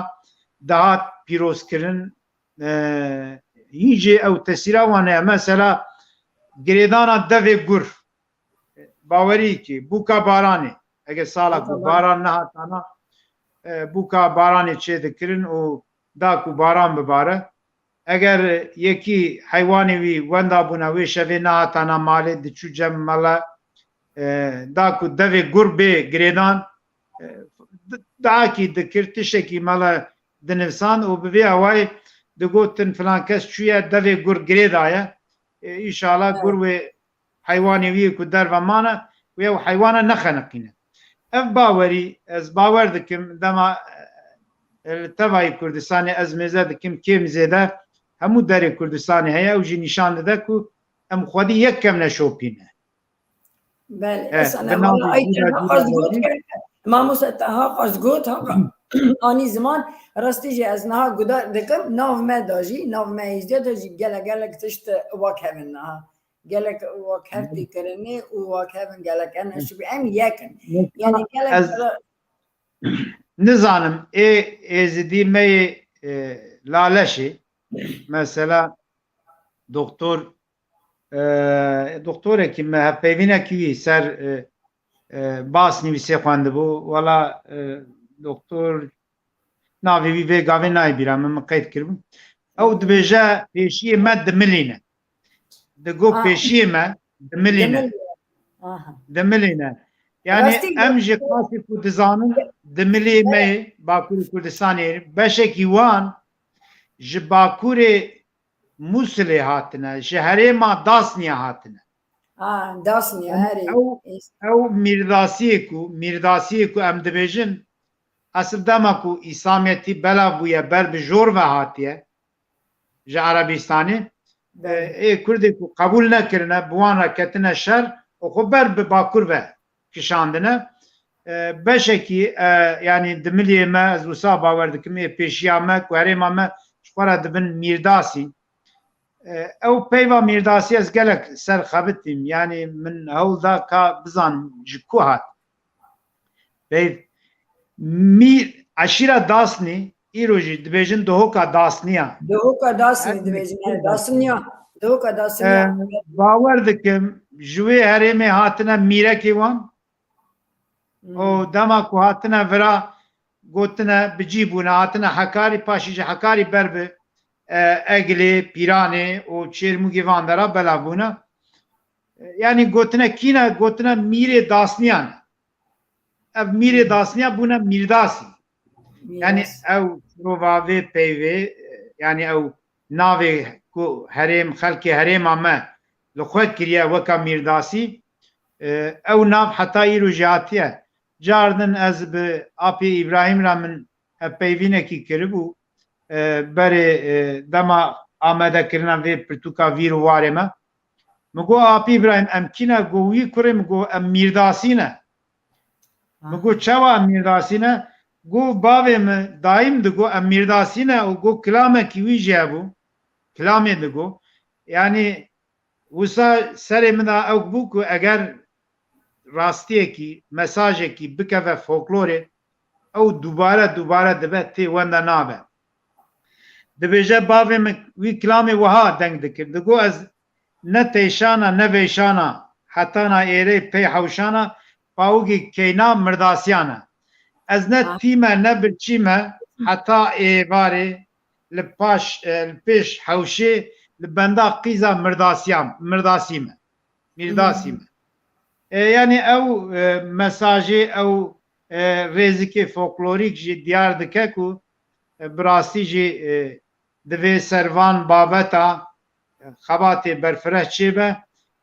dihat pîrozkirin, e, hîn jî ew tesîra wan heye. Mesela girêdana devê gur, bawerî kî bûka baranê, eger sala ku baran nehatana, e, bûka baranê çêdikirin û da ku baran bibare. Eger yekî heywanê wî wenda bûne, wê şevê nehatana malê, diçû cem mele, e, da ku devê gur bê girêdan, e, di-, dahakî dikir, tiştekî mele dinivsan û bi vê awayî digotin filan kes çûye devê gur girê daye. E, înşallah gur wê heywanê wî ku derve mane, wê ew heywana nexeniqîne. Ev bawerî, ez bawer dikim, dema, e, li tevayî Kurdistanê ez mêze dikim, kêm zêde hemû derê Kurdistanê heye, ew jî nîşan dide ku em xwedî yek kevne şopîne. Belê, Eh, esa bi navê nexwala ay Zîra tena Zîra xwest got Zîra. Mamoste Teha xwest got, ha, anî ziman, rastî jî ez niha guda dikim, nav me da jî, nav me Êzdiya da jî gelek, gelek tişt wak hevin niha. Gelek wak hev tê kirinê û wak hevin gelek em neşibî, em yek in. Mesela Yani gelek ez nizanim, ê Êzidî me yê, e, Laleşê, mesela doktor, e, doktorekî me hevpeyvînekî wî ser, e, e, Bas nivîsê xwendibû. Wela, e, doktor navê wî vê gavê nayê bîra min, min qeyd kiribû. Ew dibêje pêşiyê me dimilîne. Digo Ah. pêşiyê me dimilîne. Dimilîne. Aha. Dimilîne. Yani Rastî em de- ji qasî ku dizanin dimilê me yê Bakurê Kurdistanê, beşekî wan ji Bakurê Mûsilê hatine, ji herêma Dasniya hatine. Ha, Dasniya, Yani herê. ew, ew mîrdasiyê ku, mîrdasiyê ku em dibêjin, esil dema ku Îslamiyetî belav bûye, ber bi jor ve hatiye ji Erebîstanê, Belê. e, ê Kurdê ku qebûl nekirine, bi wan re ketine şer û xwe ber bi Bakur ve kişandine. E, beşekî, e, yani dimiliyê me, ez wisa bawer dikim, ê pêşiya me, ku herêma me ji xwe re dibin Mîrdasî. E, ew peyva Mîrdasî ez gelek ser xebitîm. Yani min hewl da ka bizanim ji ku hat. Peyv Mîr, eşîra Dasnî, îro jî dibêjin Dihoka Dasniya. Dihoka Dasnî Her dibêjin, Mîrdasî. Dasniya. Dihoka Dasniya. E, bawer dikim, ji wê herêmê hatine mîrekê wan. Hmm. Û dema ku hatine vira, gotine bi cî bûne, hatine Hekarî, paşî ji Hekarî ber bi, e, Egilê, Pîranê û Çêrmûgê van dera belav bûne. E, yani gotine kî ne? Gotine mîrê Dasniyan e. Ev mîrê Dasniya bûne Mîrdasî. Yani Mîras. Ew şirova vê peyvê, e, yani ew navê ku herêm, xelkê herêma me li xwe kiriye weka Mîrdasî, e, ew nav heta îro jî hatiye. Cardin ez bi Apê Îbrahîm re min hevpeyvînekî kiribû, e, berê, e, dema amadekirina vê pirtûka vîr û warê me. Min got, Apê Îbrahîm, em kî ne? Got, wî kurê min got, em Mîrdasî ne. Min got, çawa em Mîrdasî ne? Got, bavê min, dayî min digot, em Mîrdasî ne û got, kilamekî wî jî hebû. Kilamê digot. Yani wisa serê min de ew bû ku eger rastiyekî, mesajekî bikeve folklorê, ew dubare dubare dibe tê wenda nabe. Dibêje, bavê min wî kilamê wiha deng dikir. Digot, ez ne teyşana, ne veyşana, hetana êrê pey hewşana, pawigê keyna Mirdasiyan e. Ez ne Ha. tî me, ne birçî me, heta êvarê li paş, e, li pêş hewşê, li benda qîza Mirdasiyan, Mirdasî me. Mîrdasî Hmm. me. E, yani ew, e, mesajê, ew, e, rêzikê folklorîk jî diyar dike ku, e, bi rastî jî, e, divê ser van babeta, e, xebatê berfireh çêbe,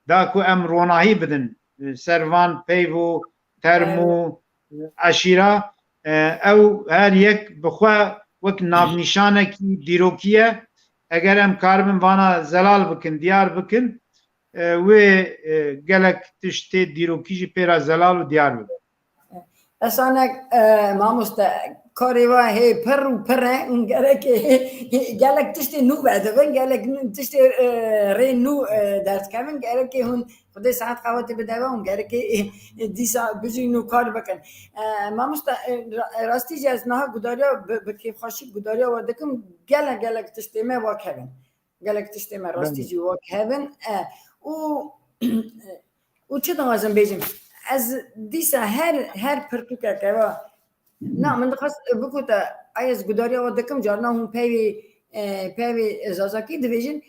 da ku em ronahî bidin, e, ser van peyv û term û, e, eşîra, e, ew her yek bi xwe wek navnîşanekî dîrokî ye. Eger em karibin vana zelal bikin, diyar bikin, e, wê, e, gelek tiştê dîrokî jî pê re zelal û diyar bibe. Esanek, e, mamoste, karê we hê pir û pir e, hûn gerekê gelek tiştê nû vedibin, gelek tiştê, e, rê nû, e, derdikevin, gerekê hûn Xwedê saet qewetê bide we hûn gerekê, e, dîsa bijîn û kar bikin. E, mamoste, e, ra-, rastî jî ez niha gudariya bi, bi kêfxweşî gudariya we dikim, gelek, gelek tiştê me wek hev in. Gelek tiştê me rastî Belê. jî wek hev in. E, û, û çi dixwazim bêjim? Ez dîsa her, her pirtûkeke ve, na, min dixwest bigota, ay ez gudariya we dikim, carna hûn peyvê, e, peyvê Zazakî dibêjin.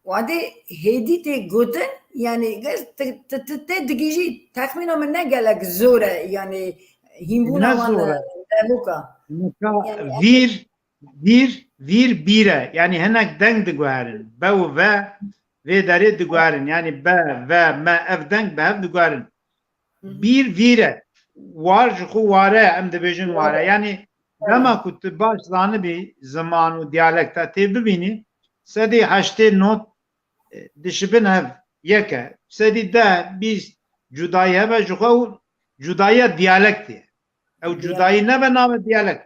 Wadê hêdî tê gotin, yani, tu, tu, tu tê digihîjî, texmîna min ne gelek zor e, yani, hînbûna Ne wan zor e. devoka. Nika Yani, vîr, vîr, vîr bîr e. Yani hinek deng diguherin. Be û ve, vê derê diguherin. Yanî be, ve, me, ev deng bi hev diguherin. Bîr, vîr e. War ji xwe ware, em dibêjin ware. Yanî dema ku tu baş zanibî ziman û diyalekta tê bibînî, sedî heştê not, e, dişibin hev yek e. Sedî deh, bîst cudayî hebe ji xwe û cudayiya diyalektê ye. Ew cudayî nebe nave diyalekt.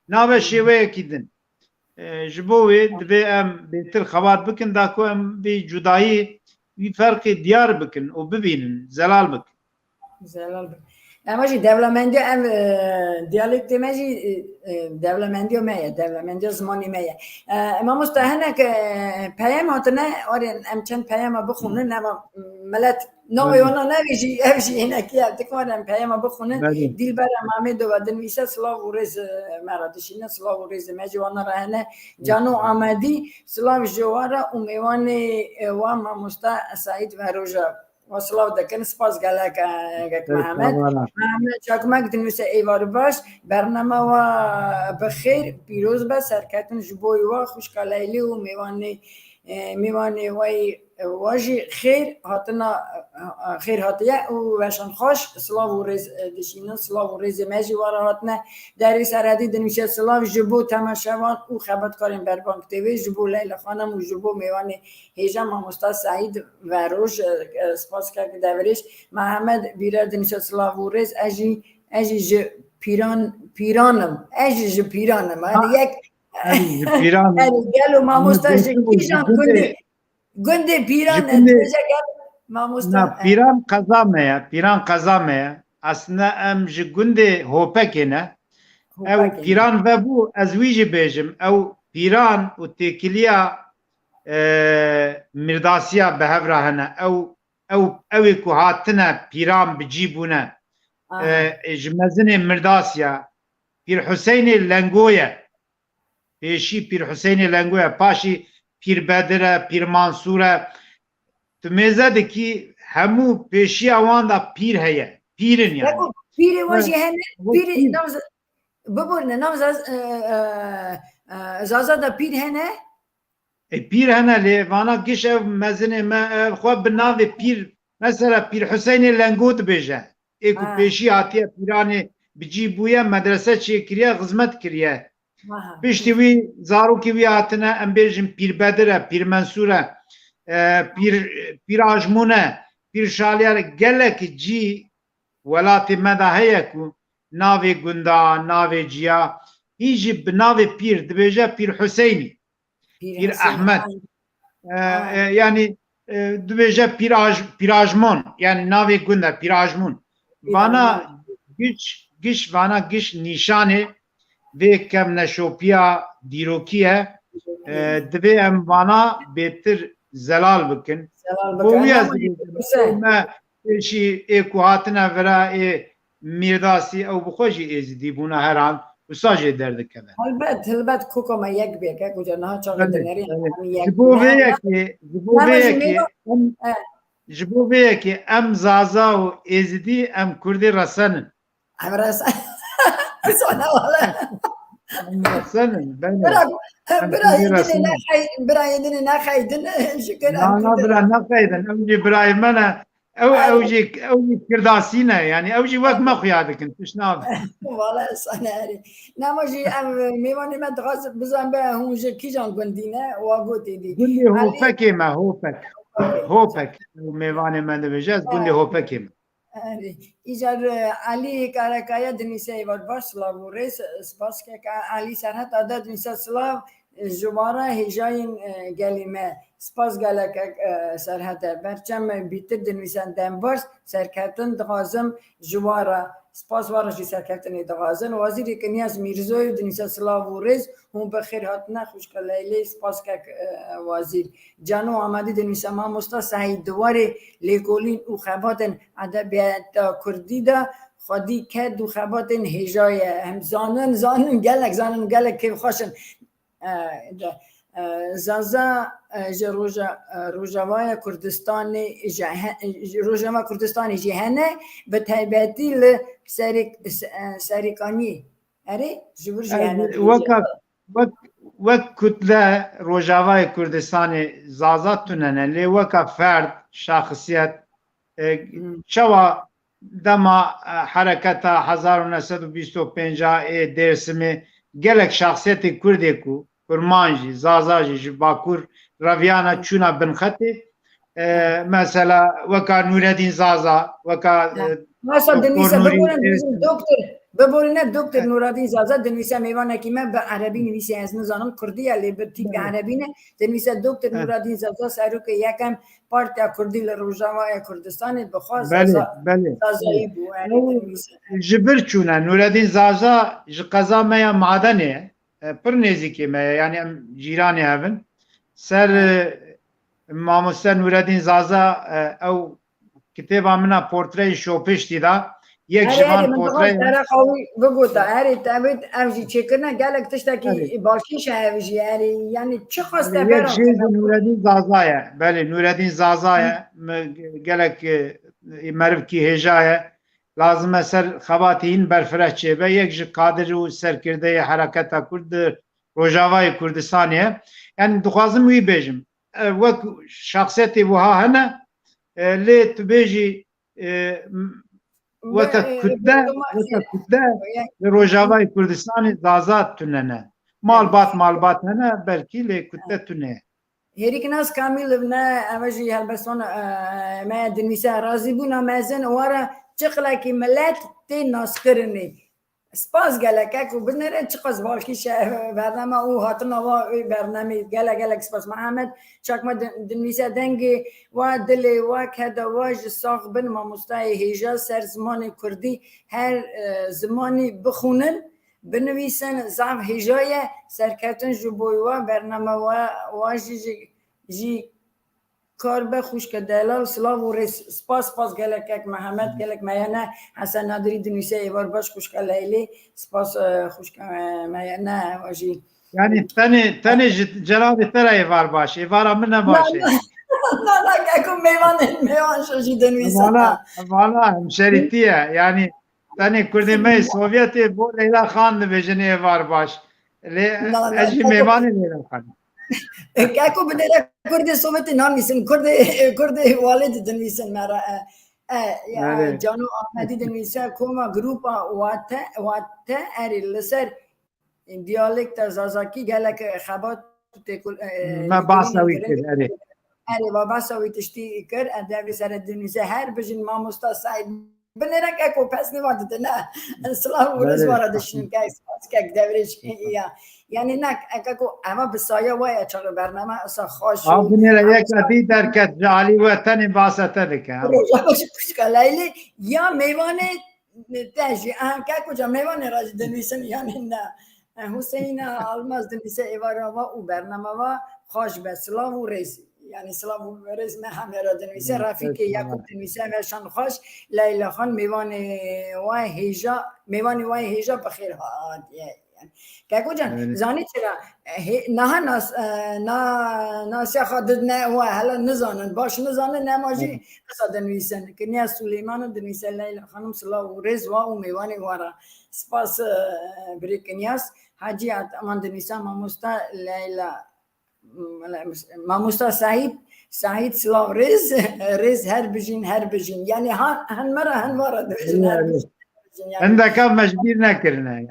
Nave şêweyekî din. E, ji bo wê divê em bêtir xebat bikin da ku em vî cudayî, vî ferqê diyar bikin û bibînin, zelal bikin. Zelal bikin. Ema jî dewlemendiya em, e, diyalektê me jî, e, e, dewlemendiya me ye, dewlemendiya zimanê me ye. E, mamoste hinek, e, peyam hatine, orê em çend peyama bixwînin, nema milet navê wana nevê jî, ev jî hinekî ye. Dikare em peyama bixwînin. Belê. Dîlbera Mamêdova dinivîse, silav û rêz, e, me re dişîne, silav û rêzê me jî wana re hene. Cano Amedî, silav ji we re û mêvanê, e, we mamoste Seîd Veroja. We silav dikin, spas gelek, e, gelek Mehmet. Mehmet Çakmak dinivîse, êvar baş, bernama we bi xêr, pîroz be, serketin ji bo we, xwişka Leylê û mêvanê, e, mêvanê we, e, we jî xêr hatina, e, e, xêr hatiye û weşan xweş, silav û rêz, e, dişînin, silav û rêzê me jî we re hatine. Derî Seredî dinivîse, silav ji bo temaşevan û xebatkarên Berbang T V, ji bo Leyla Xanim û ji bo mêvanê hêja mamosta Seîd Veroj, e, e, spas kek devrêj. Mehmet Bîrer dinivîse, silav û rêz, ez jî, ez jî ji pîran, pîran im. Ez jî ji pîran im. Hani Ha, yek, ez jî ji pîran im. Hani gelo mamosta ji kîjan gundê, gundê pîran e? Gundê, dibêje gel mamosta, na, e. Pîran qeza me ye, Pîran qeza me ye. Aslında em ji gundê Hopekê ne. Ew Hopekê. Pîran vebû, ez wî jî bêjim. Ew Pîran û têkiliya, e, Mirdasiya bi hev re hene. Ew, ew, ew ê ku hatine Pîran bi cî bûne. Aha. E, ji mezinê Mirdasiya, Pîr Huseynê Lengo ye. Pêşî Pîr Huseynê Lengo ye, paşî Pîr Bedir e, Pîr Mansûr e. Tu mêze dikî, hemû pêşiya wan de pîr heye. Pîr in yani. Weko pîrê we jî hene, pîrê pîr. Nav, biborne, nav Zaz-, e, e, e, Zaza de pîr hene? E, pîr hene lê vana giş ev mezinê me, ev xwe bi navê pîr, mesela Pîr Huseynê Lengo dibêje. Ê ku Ha. pêşî hatiye pîranê bi cî bûye, medrese çêkiriye, xizmet kiriye. Aha. Piştî wî zarokê wî hatine, em bêjin Pîr Bedir e, Pîr Mensûr e, e, Pîr, Pîr Ajmûn e, Pîr Şaliyar e, gelek cî welatê me de heye ku navê gunda, navê ciya, hîn jî bi navê pîr dibêje Pîr Huseynî. Pîr Pîr Huseynî, Ehmed. Ay. E, Ay. E, yani, e, dibêje Pîr Aj-, Pîr Ajmon, yani navê gund e, Pîr Ajmon. Pîr Vana Ajmon. Giş, giş, vana giş nîşanê vê kevneşopiya dîrokî ye. E, Dîrokî. Divê em vana bêtir zelal bikin. Zelal Bo bikin. wî ez Ama dibêjim, Husey. me pêşî ê ku hatine vira ê Mîrdasî, ew bi xwe jî Êzidî bûne, her an wisa jê derdikeve. Helbet, helbet, koka me yek bê, kek uca niha çaxê Belê, dinerî belê. Em yek. Ji bo vê Ne, yekê, ji bo ne vê mejî yekê, ne em, Eh. ji bo vê yekê em Zaza û Êzidî, em Kurdê resen in. Em resen. Sana wala. Em resen in, belê. Bira, Em bira Kurdê yedinê resen in. nexey-, bira yedinê nexeydin, şükür em Na, na, Kurdê bira resen. nexeydin. Ew jî birayê me ne. Ew, Ay. ew jî, ew jî Kirdasî ne. Yani ew jî wek me xuya dikin. Tişt nabe. Wala sana erê. Nema jî em mêvanê me dixwaz bizan be hûn ji kîjan gundî ne, wa gotê dî. Gundê Ali Hopekê me, Hopek. Hopek. Hopek. Ew mêvanê me dibêje, ez gundê Evet. Hopekê me. Erê. Îcar, e, Elî Karekaya dinîse êvar baş, silav û rêz, e, spas kek. Elî Serhet Ada dinîse silav, e, ji wara hêjayên, e, gelî me. Spas gelek, e, Serhete. Berçem Bîtir dinivîse dem baş, serkeftin dixwazim ji wara. Spas wara jî serkeftinê dixwazin. Wazîrê Kinyas Mîrzoyê dinivîse silav û rêz, hûn bi xêr hatine, xwişka Leylê, spas kek, e, Wazîr. Cano Amedî dinivîse mamosta Seîd di warê lêkolîn û xebatên edebiyata kurdî de xwedî ked û xebatên hêja ye. Em zanin, zanin, gelek zanin, gelek kêfxweş in. E, de, e, Zaza, e, ji Roja-, e, Rojavaya Kurdistanê ji he-, ji Rojava Kurdistanê jî hene, bi taybetî li Serîk-, Se-, e, Serîkaniyê. Erê, ji vir jî Ez hene weka, wek, Wek kutle Rojavayê Kurdistanê Zaza tune ne, lê weka ferd, şaxisiyet, e, çawa dema, e, hereketa hezar û neh sed û bîst û pênc ê Dêrsimê gelek şaxsiyetê Kurdê ku Kurman jî, Zaza jî ji Bakur reviyana çûna binxetê, e, mesela weka Nûredîn Zaza, weka, e, Masa Doktor dinivîse, Nûrî biborîne Dêrsim. Doktor, biborîne Doktor Evet. Nûredîn Zaza dinivîse mêvanekî me bi erebî nivîse ez nizanim kurdî ye lê bi tîpê Evet. erebî ne dinivîse Doktor Evet. Nûredîn Zaza serokê yekem Partiya Kurdî li Rojavaya Kurdistanê bi xwe Belê, Zaza, belê. Zazayî bû. Erê Ew dinivîse. Ji vir çûne. Nûredîn Zaza ji qeza me ya Madenê ye. E, pir nêzîkê me ye. Yani em cîranê hev in. Ser, Evet. e, Mamoste Nûredîn Zaza, e, ew kitêba min a portreyê şopiştî da. Yek Erê, ji van erê, min portreyê. Dixwest dereqa wî bigota. Erê, tevît ev jî çêkirine gelek tiştekî Erê. Balkêş e ev jî. Erê, yani çiqas Erê, teber yek jê ji Nûredîn Zaza ye. Belê, Nûredîn Zaza ye. Hı. Me gelek, e, merivkî hêja ye. Lazim e ser xebatê hîn berfireh çêbe. Yek ji kadir û serkirdeyê hereketa Kurd di Rojavayê Kurdistanê ye. Yani dixwazim wî bêjim. E, wek şaxsiyetê wiha hene, e, lê tu bêjî, e, m-, weke Me, e, kutle, rejîma weke kutle e, li Rojavayê Kurdistanê Zaza tune ne. Malbat, malbat hene, belkî lê kutle tune ye. Hêrîknas Kamîlov ne, ev jî helbestan, e, me dinivîse razîbûna mezin, wara çiqlekî milet tê naskirinê. Spas gelek e ku binêre çiqas balkîş e bername û hatina wa wê bernamê. Gelek gelek spas. Mihemed Çakma din-, dinivîse dengê wa, dilê wa, keda wa ji sax bin mamostayê hêja ser zimanê kurdî her, e, zimanî bixwînin, binivîsin, zaf hêja ye. Serkeftin ji bo wa, bername wa, wa jî, jî, jî Kar be xwişke delal, silav û rêz. Spas, spas gelek kek Mihemed, gelek meyene Hesen Nadirî dinivîse êvar baş xwişke Leylê. Spas, e, xwişke, e, meyene wa jî. Yani tenê, tenê ji cenabê te re êvar baş, êvara min ne baş e. Na, na, keko mêvanê, mêvan şo jî dinivîse. Vala, vala hemşerîtî ye. Yani tenê Kurdê me yê Sovyetê bo Leyla Xan dibêjin êvar baş. Lê Na, na, ez jî keko mêvanê Leyla Xan. Keko binêre Kurdê Sovyetê nanivîsin, Kurdê, Kurdê Walê didinivîsin me re. E, e, ya, Erê. Cano Ahmedî dinivîse koma grupa Wate, Wate, erê, li ser diyalekta Zazakî gelek xebat û têkul-, e, Me lêkolînên bahsa wî kirin. Kir, erê. Erê, va bahsa wî tiştî kir, e, devrê sere dinivîse her bijin mamosta Saîd. Binêre keko pesnê wa dide, ne. Silav û rêz Belê. Wa re dişînim, kek spas, kek devrê jî ya. Yani ne, keko eva bi saya wa ye çaxê bername esa xweş A û binêre yeka dî derket ji alî we tenê basa te dike, ha. Roja xweş xwişka Leylê ya mêvanê te jî. Aha, keko ca mêvanê re jî dinivîsin yani ne. E, Huseyna Almaz dinivîse êvara wa û bername wa xweş be. Silav û rêz. Yani silav û rêz me hemê re dinivîse. Hı, Refîkê Yakup dinivîse ve şan xweş. Leyla Xan mêvanê wa hêja, mêvanê wa hêja bi xêr hatiye. Yani, Keko can, Evet. Zanî çira? E, hê, naha nas-, e, na-, nasiya xwe didine wa hela nizanin. Baş nizanin, nema jî Evet. qisa dinivîsin. Kinya Suleyman dinivîse Leyla Xanim silav û rêz wa û mêvanê wa re. Spas, e, birê Kinyas. Hacî At-, aman dinivîse mamosta Leyla. Mamosta Saîd, Saîd silav rêz, rêz her bijîn, her bijîn. Yani ha, hen me re, hen wa re dibêjin, her bijîn, her bijîn yani. Hindeka me ji bîr nekirine yani.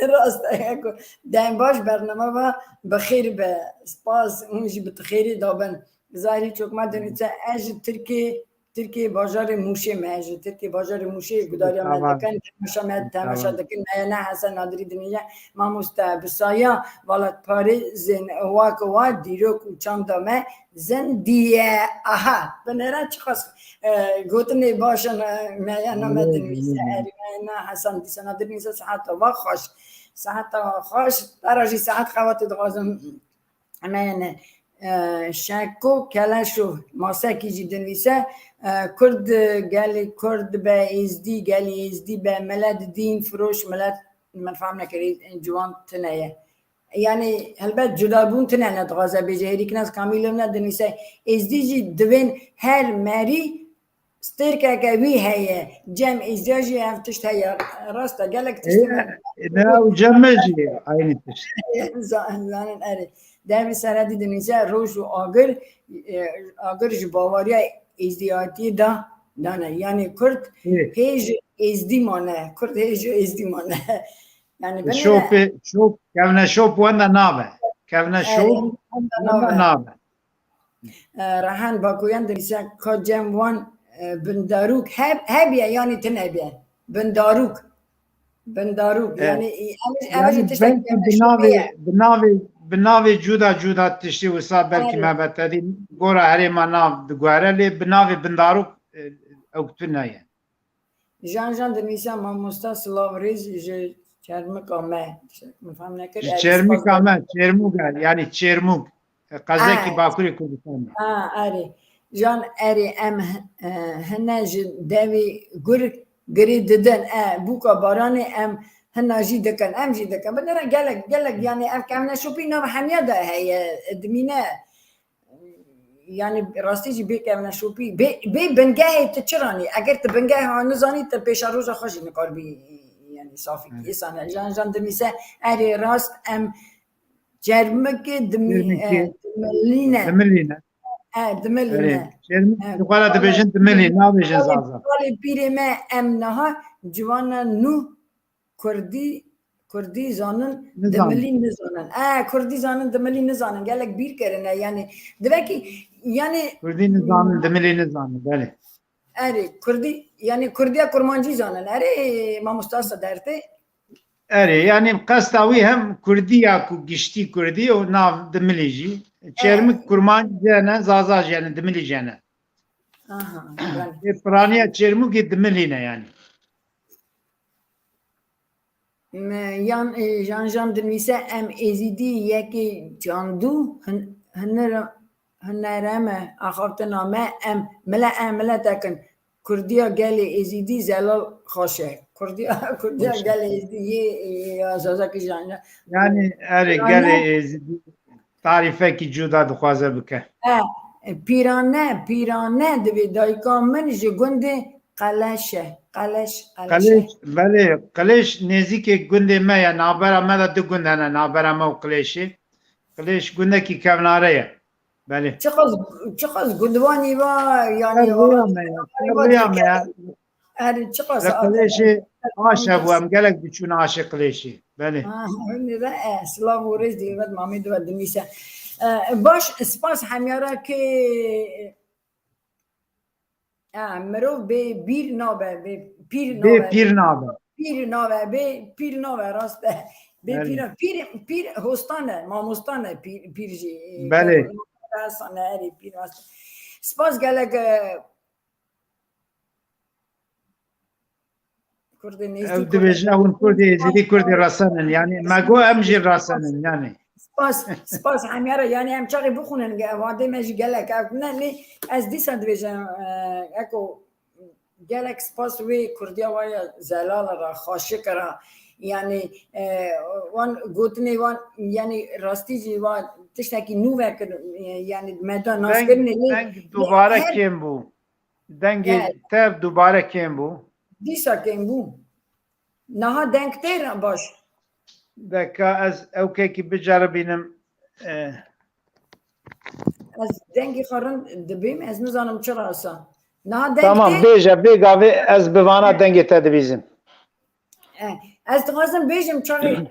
Rast e, ku dem baş bername va bi xêr be. Spas, hûn jî bi xêrî dabin. Zahîrî Çokma dinivîse, ez ji Tirkiyê Tirkiyê bajarê Mûşê me ji Tirkiyê bajarê Mûşê gudariya me dikin, temaşa me temaşa dikin. Meyene Hesen Nadirî dinêje mamoste bi saya welatparêzên wak wa dîrok û çanda me zindiye. Aha, binêre çiqas, e, gotinê baş in, e, meyene me dinivîse. Erê, meyene Hesen dîsa Nadirî nivîse seheta wa xweş. Seheta wa xweş. Te re jî sehet qewatê dixwazim. Em ê ne, e, Şeko Keleşo masekî jî dinivîse, e, Kurd, gelê Kurd be Êzdî, gelê Êzdî be milet dîn firoş, milet min fehm nekirî, ciwan tune ye. Yani helbet cudabûn tune ne dixwaze bêje. Hêrî Kinyas Kamîlov ne dinivîse Êzdî jî divên her merî stêrkeke wî heye. Cem Êzdiya jî ev tişt heye. Rast e, gelek tiştê me Ne ew cem me jî aynî tişt. Zanin erê. Devî Seredî dinivîse roj û agir, e, agir ji baweriya êzdiyatiyê da dane. Yanî Kurd hê ji êzdî mane. Kurd hê ji êzdî mane. Yani şopê, şop, kevne şop wenda nabe. Kevne şop wenda nabe. E, Rehen Bakuyan dinivîse ka cem wan, e, bindarûk heb, hebiye yanî tune biye. Bindarûk. Bindarûk. E, yani, e, ev, ev yani belki bi navê, bi navê, bi navê cuda cuda tiştê wisa belkî me be tedî gora herêma nav diguhere lê bi navê bindarûk, e, ew tune ye. Jan Jan dinivîse mamosta silav rêz ji Çermika me. Min fehm nekir. Ji Çermika me, Çermûg e, yani Çermûg. Qezekî Bakurê Kurdistanê. Ha, erê. Jan erê em, e, hine ji devê gur girê didin. E, bûka baranê em hina jî dikin. Em jî dikin. Bi nere gelek, gelek, yani ev kevneşopî nav hemiya de heye, dimîne. Yani rastî jî bê kevneşopî, bê, bê bingehê tu çi ranî? Eger tu bingehê nizanî, tu pêşeroja xwe jî nikaribî, yani safî kî. Îsane, jan, jan dimîse, erê rast em Çermikê dim-, Çermikê. E, dimilîne. Dimilîne. E, dimilîne. Erê, Çermik, e, ji xwe re dibêjin dimilî, nabêjin Zaza. Balê pîrê me em niha ciwana nû Kurdî, Kurdî zanin, dimilî nizanin. E, Kurdî zanin, dimilî nizanin. Gelek bîr kirine. Yani, divekî, yani Kurdî nizanin, dimilî nizanin. Belê. Erê, Kurdî, yani Kurdiya Kurmancî zanin. Erê, mamosta Sedartê. Erê, yani qesta wî hem Kurdî ya ku giştî Kurdî û nav dimilî jî. Çermik Kurmanc jene, Zaza jene, dimilî jene. Aha, yani. Ê piraniya Çermûgê dimilîne yani. Me yan, e, jan jan dinivîse em Êzîdî yekê çandû hin-, hinir-, hinere me axaftina me em mile-, em miletekin. Kurdiya gelê Êzîdî zelal xweş e. Kurdiya, Kurdiya gelê Êzîdî yê, e, ya Zazakî jan jan. Yani erê gelê Êzîdî tarîfekî cuda dixwaze bike. E, pîrane, pîrane dibê dayika min ji gundê Qeleş e. Qeleş, Qeleş e. Qeleş, belê, Qeleş nêzîkê gundê me ye. Navbera me de du gund hene, navbera me û Qilêşê. Qilêş gundekî kevnare ye. Belê. Çiqas, çiqas gundvanî va, yani, rêya me ya, rêya me ya. Erê, çiqas Li Qilêşê aş hebû, em gelek diçûn aşê Qilêşê. Belê. Ha, hûn de, e, silav û rêz dî, vet mamê dive dinivîse. E, baş, spas hemyara ke, e, mirov bê bîr nabe, bê pîr nabe. Bê pîr nabe. Pîr nabe, bê pîr nabe, rast e. Bê pîr, pîr, pîr hostan e, mamostan e, pîr, pîr jî. Belê. Hasan e, erê pîr rast e. Spas gelek, e, Kurdê nêzdî. Ew dibêjin, ew in Kurdê Êzidî, Kurdê resen in. Yani me got em jî resen in yani. Spas, spas hemyara. Yani em çaxê bixwînin, ge-, evadê me jî gelek ev ne, lê ez dîsa dibêjim, e, eko gelek spas wê Kurdiya wa ya zelal ra, xaşik ra. Yani, e, wan gotinê wan, yani rastî jî wan tiştekî nû vekir, e, yani me da naskirinê lê. Deng dubare kêm bû. Dengê te dubare kêm bû. Dîsa kêm bû. Niha deng tê re baş. Deka ez ewkekî biceribînim. E. Ez dengê xwe rind dibêm, ez nizanim çira wisa. Niha deng Tamam, tê. Bêje, vê gavê ez bi vana dengê te dibîzim. E, ez dixwazim bêjim çaxê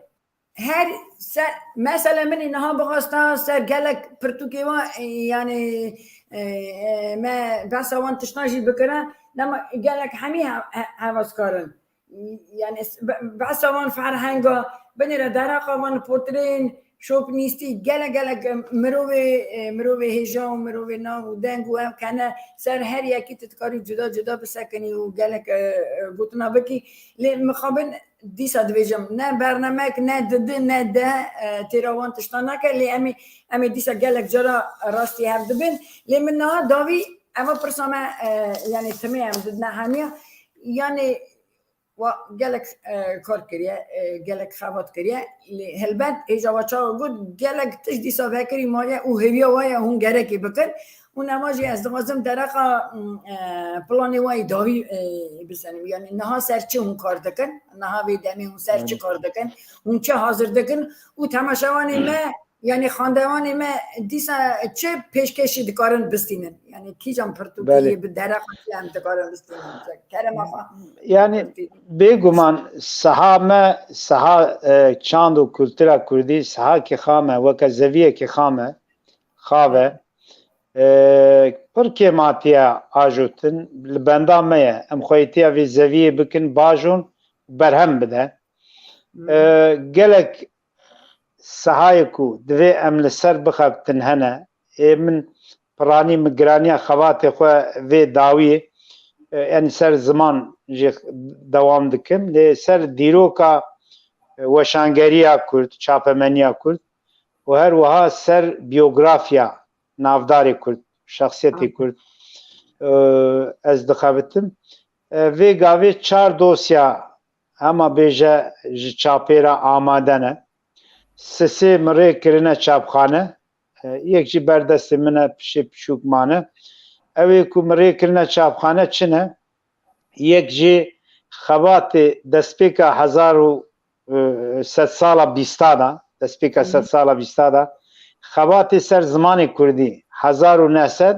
her ser, mesela min ê niha bixwesta ser gelek pirtûkê wa, e, yani, e, e, me behsa wan tiştan jî bikira, nema gelek hemî he-, he-, hevas karin. Yani, s-, be-, behsa wan ferhenga, binêre deraqa wan potirên, şopnîstî, gelek, gelek, e, mirovê, e, mirovê hêja û mirovê nav û deng û ev kene ser her yekî tu dikarî cuda cuda bisekinî û gelek, e, e, gotina bikî. Lê mixabin dîsa dibêjim, ne bernemek, ne didi, ne de, e, têra wan tiştan nake, lê em ê, em ê dîsa gelek cara rastî hev dibin. Lê min niha dawî eva pirsa me, e, yani timê em didine hemiya. Yani wa gelek, e, kar kiriye, e, gelek xebat kiriye. Lê helbet hêja wa çawa got, gelek tişt dîsa vekirî maye û hêviya wa ye hûn gerekê bikin. Û nema jî ez dixwazim dereqa, mm, e, planê we yê dawî, e, bisenim. Yani niha ser çi hûn kar dikin? Niha vê demê hûn ser çi kar dikin? Hûn çi hazir dikin? Û temaşevanê me, yani xandevanê me dîsa çi pêşkêşî dikarin bistînin? Yani kîjan pirtûkê Belê. Bi dereqa çi em dikarin bistînin? Kerema xwe. Yani bêguman saha me, saha, e, çand û kultura kurdî, saha ki xame, weke zeviyekî xame, xave. E, pir kêm hatiye ajotin, li benda me ye. Em xweyîtiya vê zeviyê bikin, bajon û berhem bide. E, gelek sehayê ku divê em li ser bixebtin hene. Ê min piranî, min giraniya xebatê xwe vê dawiyê, e, yani ser ziman jî dewam dikim. Lê ser dîroka, e, weşangeriya Kurd, çapemeniya Kurd û her wiha ser biyografiya navdarê Kurd, şexsiyetê Kurd, e, ez dixebitim. E, vê gavê çar dosya hema bêje ji çapê re amade ne. Sisê min rê kirine çapxane. E, yek jî ber destê min e, pişê piçûk mane. Ew ê ku min rê kirine çapxane çi ne? Yek jî xebatê destpêka hezar û, e, sedsala bîsta da, destpêka sedsala bîsta da, xebatê ser zimanê kurdî, hezar û neh sed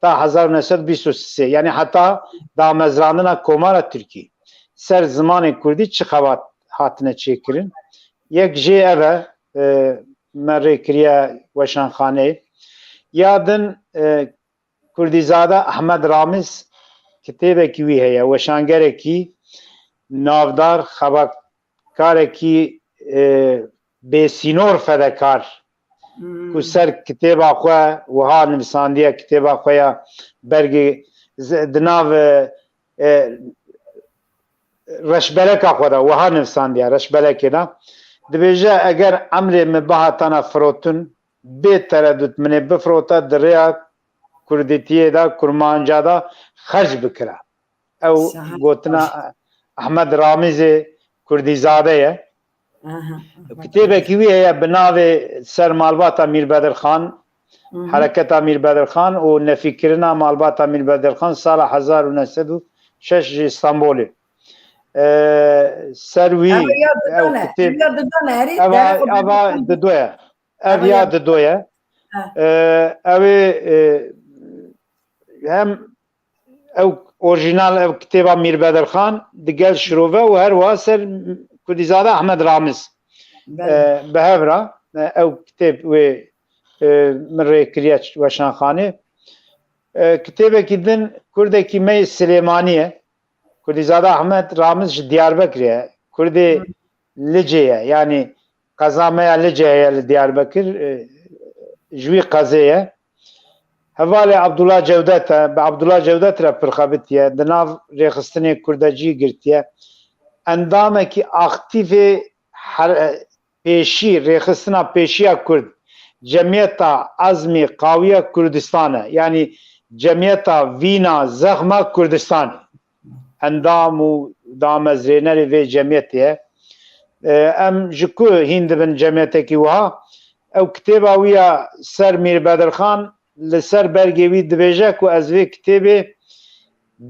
ta hezar û neh sed û bîst û sê, yani heta damezrandina Komara Tirkî, ser zimanê kurdî çi xebat hatine çêkirin? Yek jê ev e, e, me rê kiriye weşanxaneyê. Ya din, e, Kurdîzade Ehmed Ramiz kitêbekî wî heye, weşangerekî navdar, xebakarekî, e, bêsînor fedekar, ku ser kitêba xwe wiha nivîsandiye, kitêba xwe ya bergê z-, di nav, e, e, reşbeleka xwe de wiha nivîsandiye, reşbelekê de dibêje, eger emrê min bihatana firotin, bê teredût min ê bifirota, di rêya kurdîtiyê de, kurmanca de xerc bikira. Ew gotina Ehmed Ramîzê Kurdîzade ye. Kitêbekî wî heye bi navê Ser Malbata Mîr Bedirxan, Hereketa Mîr Bedirxan û nefîkirina Malbata Mîr Bedirxan sala hezar û neh sed û şeş ji Stenbolê. E, ser wî ev ya didane, ev kitêb, ya didane, herî eva, derek eva didoye. Ev ya didoye. E, ew ê, e, hem ew orjînal, ev kitêba Mîr Bedirxan digel şirove û her wiha ser Kurdîzade Ehmed Ramiz, e, bi hev re, e, ew kitêb wê, e, min rê kiriye weşanxanê. E, kitêbekî din Kurdekî me yê Silêmanî ye. Kurdîzade Ehmed Ramiz ji Diyarbekirê ye. Kurdê Licê ye. Yanî qeza me ya Licê heye li Diyarbekir, e, ji wî qezê ye. Hevalê Abdullah Cewdet e, bi Abdullah Cewdet re pir xebitiye. Di nav rêxistinê kurdecî girtiye. Endamekî aktîfê her-, pêşî, rêxistina pêşiya Kurd, Cemiyeta Ezmî Qawiya Kurdistan e. Yanî Cemiyeta Vîna Zexma Kurdistan e. Endam û damezrênerê vê cemiyetê ye. E, em ji ku hîn dibin cemiyetekî wiha? Ew kitêba wî ya Ser Mîr Bedirxan, li ser bergê wî dibêje ku ez vê kitêbê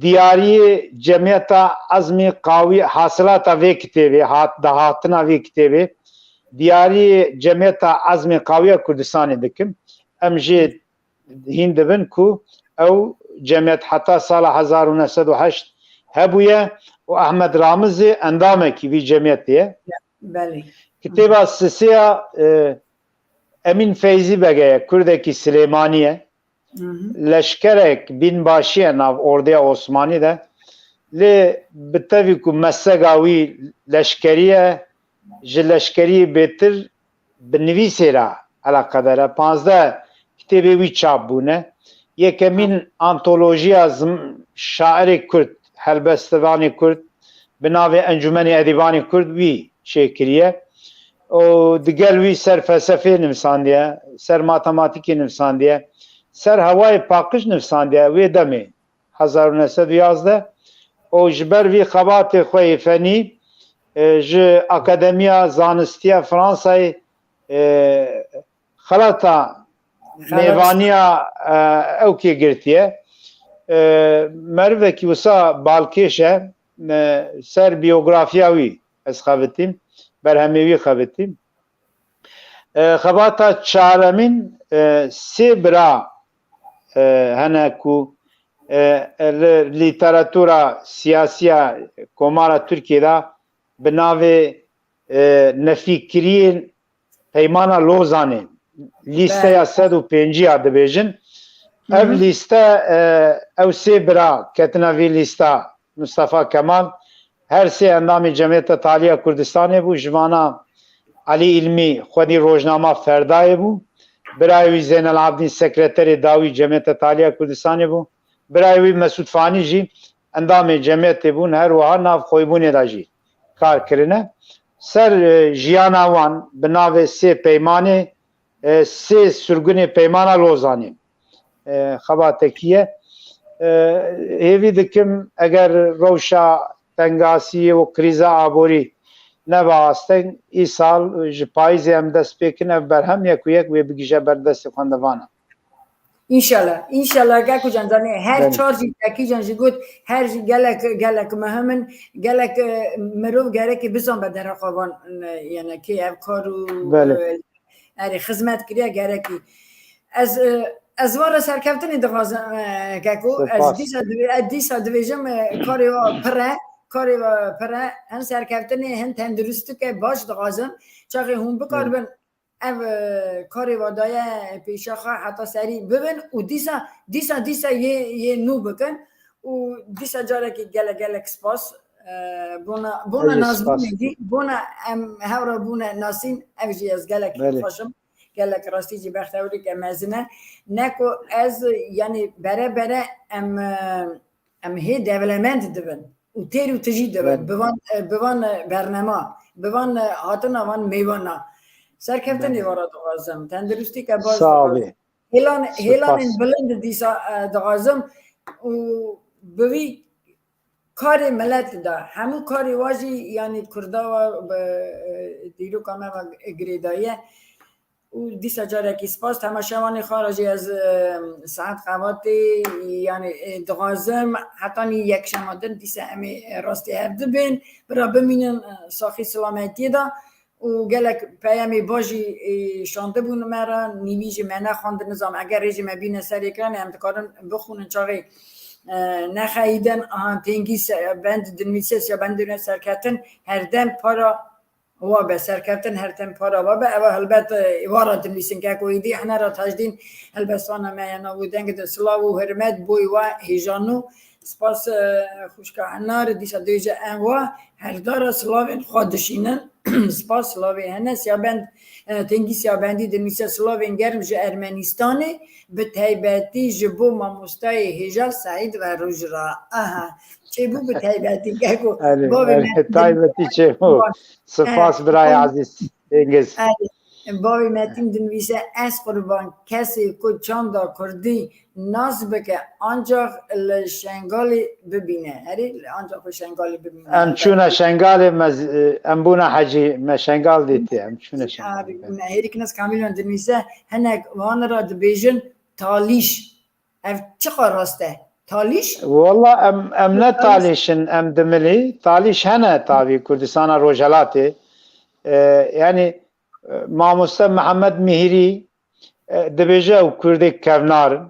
diyariyê Cemiyeta Ezmî Qawî, hasilata vê kitêbê, hat, dahatina vê kitêbê, diyariyê Cemiyeta Ezmî Qawiya Kurdistanê dikim. Em jê hîn dibin ku ew cemiyet heta sala hezar û neh sed û heşt hebûye û Ehmed Ramiz jî endamekî vî cemiyetê ye. Belê. Kitêba sisê ya, e, Emîn Feyzî Bege ye, Kurdekî Silêmanî ye. Leşkerek bînbaşî ye nav ordeya Osmanî de. Lê bi tevî ku mesega wî leşkerî ye, ji leşkeriyê bêtir bi nivîsê re eleqedar e. Panzdeh kitêbê wî çap bûne. Yekemîn antolojiya zim-, şairê Kurd, helbestvanê Kurd, bi navê Encûmenê Edîbanê Kurd wî çêkiriye. Û digel wî ser felsefeyê nivîsandiye, ser matematîkê nivîsandiye, ser hewayê paqij nivîsandiye wê demê, hezar û neh sed û yazdeh. Û ji ber vî xebatê xwe yê fenî, e, ji Akademiya Zanistiya Fransayê, e, xelata mêvaniya, e, ewkê girtiye. E, merivekî wisa balkêş e, e, ser biyografiya wî ez xebitîm, berhemê wî xebitîm. E, xebata çaremîn, e, sê bira, e, hene ku, e, e, li lîteratura siyasiya Komara Tirkiyê de bi navê, e, nefîkiriyên Peymana Lozanê, lîsteya Bele. sed û pêncî ya dibêjin. Ev Hı hı. lîste, e, ew sê bira ketina vî lîsta, Mustafa Kemal, her sê endamê Cemiyeta Taliya Kurdistanê bû, ji vana Elî Îlmî xwedî rojnama Ferdayê bû, birayê wî Zeynel Abidîn sekreterê dawî Cemiyeta Taliya Kurdistanê bû, birayê wî Mesûd Fanî jî endamê cemiyetê bûn, her wiha nav xwebûnê de jî kar kirine. Ser, e, jiyana wan bi navê sê peymanê, e, sê sirgunê Peymana Lozanê, e, xebatekî ye. E, hêvî dikim eger rewşa tengasiyê û krîza aborî nebe asteng, îsal ji payîzê em dest pê kin ev berhem yek û yek wê bigihîje ber destê xwendevana. Înşallah, înşallah Geko can, zanî her Belê. çar jî tekî can jî got, her jî gelek, gelek muhim in, gelek, e, mirov gerekî bizan be dereqa van, e, yani kê ev kar û, Belê. e, erê xizmet kiriye gerekî. Ez, e, ez van re serkeftinê dixwazim, e, Geko. Ez Spas. dîsa divê-, ez dîsa divêjim, e, karê wa pir e, karê wa pir e, hin serkeftinê, hin tenduristike baş dixwazim. Çaxê hûn Belê. bikaribin ev, e, karê wa daye pêşa xwe heta serî bibin û dîsa, dîsa, dîsa yê, yê nû bikin û dîsa carekê gelek, gelek spas, e, bona, bona Ez jî spas. nazbûnê dî, bona em hewra bûne nasîn, ev jî ez gelek Belê. xweş im. Gelek rastî jî bextewrîke mezin e. Ne ku ez, yanî bere bere em, e, em hê dewlemend dibin û têr û tijî dibin. Belê. Bi van, e, bi van, e, bernema, bi van, e, hatina van mêvana. Serkeftinê Belê. wara dixwazim. Tenduristîke baş Sağ dixwazim. olê. Hêlan-, Spas. hêlanên bilind dîsa, e, dixwazim û bi vî karê milet de, hemû karê wa jî, yanî Kurda wa bi, e, dîroka me ve girêdaye. Û dîsa carekî spas temaşevanê xwe re jî ez, e, saet qevatê, yanî, e, dixwazim, hetanî yekşema din dîsa em ê, e, rastê hev dibin, bira bimînin, e, saxî silametiyê de. Û gelek peyamê baş jî, e, şandibûn me re, nîvî jî me nexwendin, nizam eger rê jî me bîne ser ekranê, em dikarin bixwînin çaxê, e, nexeyidin, aha, tengî se-, bend dinivîse, siya bendê ne serketin, herdem para wa be, serkeftin her tim para wa be. Ewa helbet, e, wa re dinivîsin, Geko êdî hene re Tajdîn helbestana me ya nav û deng de silav û hurmet boy wa hêjano. Spas, e, xwişka Enar, dîsa dêje em wa herdara silavên xwe dişînin. Spas, silavê hene, siyabend, e, tengî siyabendî dinivîse silavên germ ji Ermenîstanê, bi taybetî ji bo mamostayê hêja Seîd ve Roj re. Aha, çêbû bi taybetî, Geko. Erê, Bavê erê, me taybetî çêbû. Spas, Eh, birayê em, ezîz, Cengiz. Erê, bavê Metîn dinivîse, ez qurban kesê ku çanda kurdî nas bike, ancax li Şengalê bibîne. Erê, ancax li Şengalê bibîne. Em çûne Şengalê, me z-, em bûne hecî, me Şengal dîtiye, em çûne Şengalê. Erê, me hêrî kinas Kamîlon dinivîse, hinek wan re dibêjin talîş. Ev çiqa rast e? Talîş? Walla em, em ne Talîş. talîş in, em dimilî. Talîş hene tavî Kurdistana Rojhelatê. E, yanî, e, mamoste Mihemed Mihîrî, e, dibêje ew Kurdê kevnar in.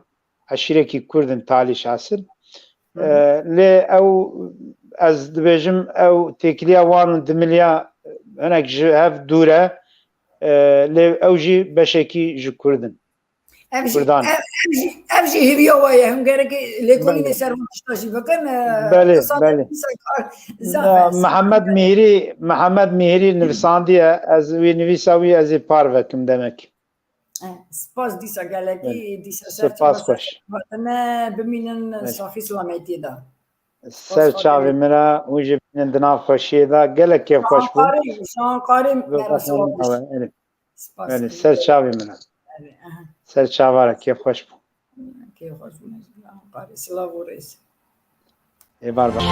Eşîrekî Kurd in talîş esil. Hı E, hı. lê ew, ez dibêjim ew têkiliya wan û dimiliya hinek ji hev dûr e. E, lê ew jî beşekî ji Kurd in. Ev jî, Kurdan. ev, ev jî, ev jî hêviya we ye. Hûn gerekê lêkolînê Belê. ser van tişta jî bikin, e, Belê, qisa belê. dîsa kar zaf Ya, e. Mihemed Mihîrî, Mihemed Mihîrî nivîsandiye, ez wî nivîsa wî ez ê parve kim demek. E, spas dîsa gelekî, Belê. dîsa ser Spas çava ser xweş. hatine bimînin Belê. saxî silametiyê de. Ser Spas çavê xwe min re, hûn jî bimînin di nav xweşiyê de, gelek kêfxweş bû. Ji Anqarê, ji Anqarê me re silav Erê. Spas. Belê, ser çavê min e. Erê, aha. Ser çava re, kêfxweş bû. Kêfxweş bû. Anqarê, silav û rêz. Ê bar baş.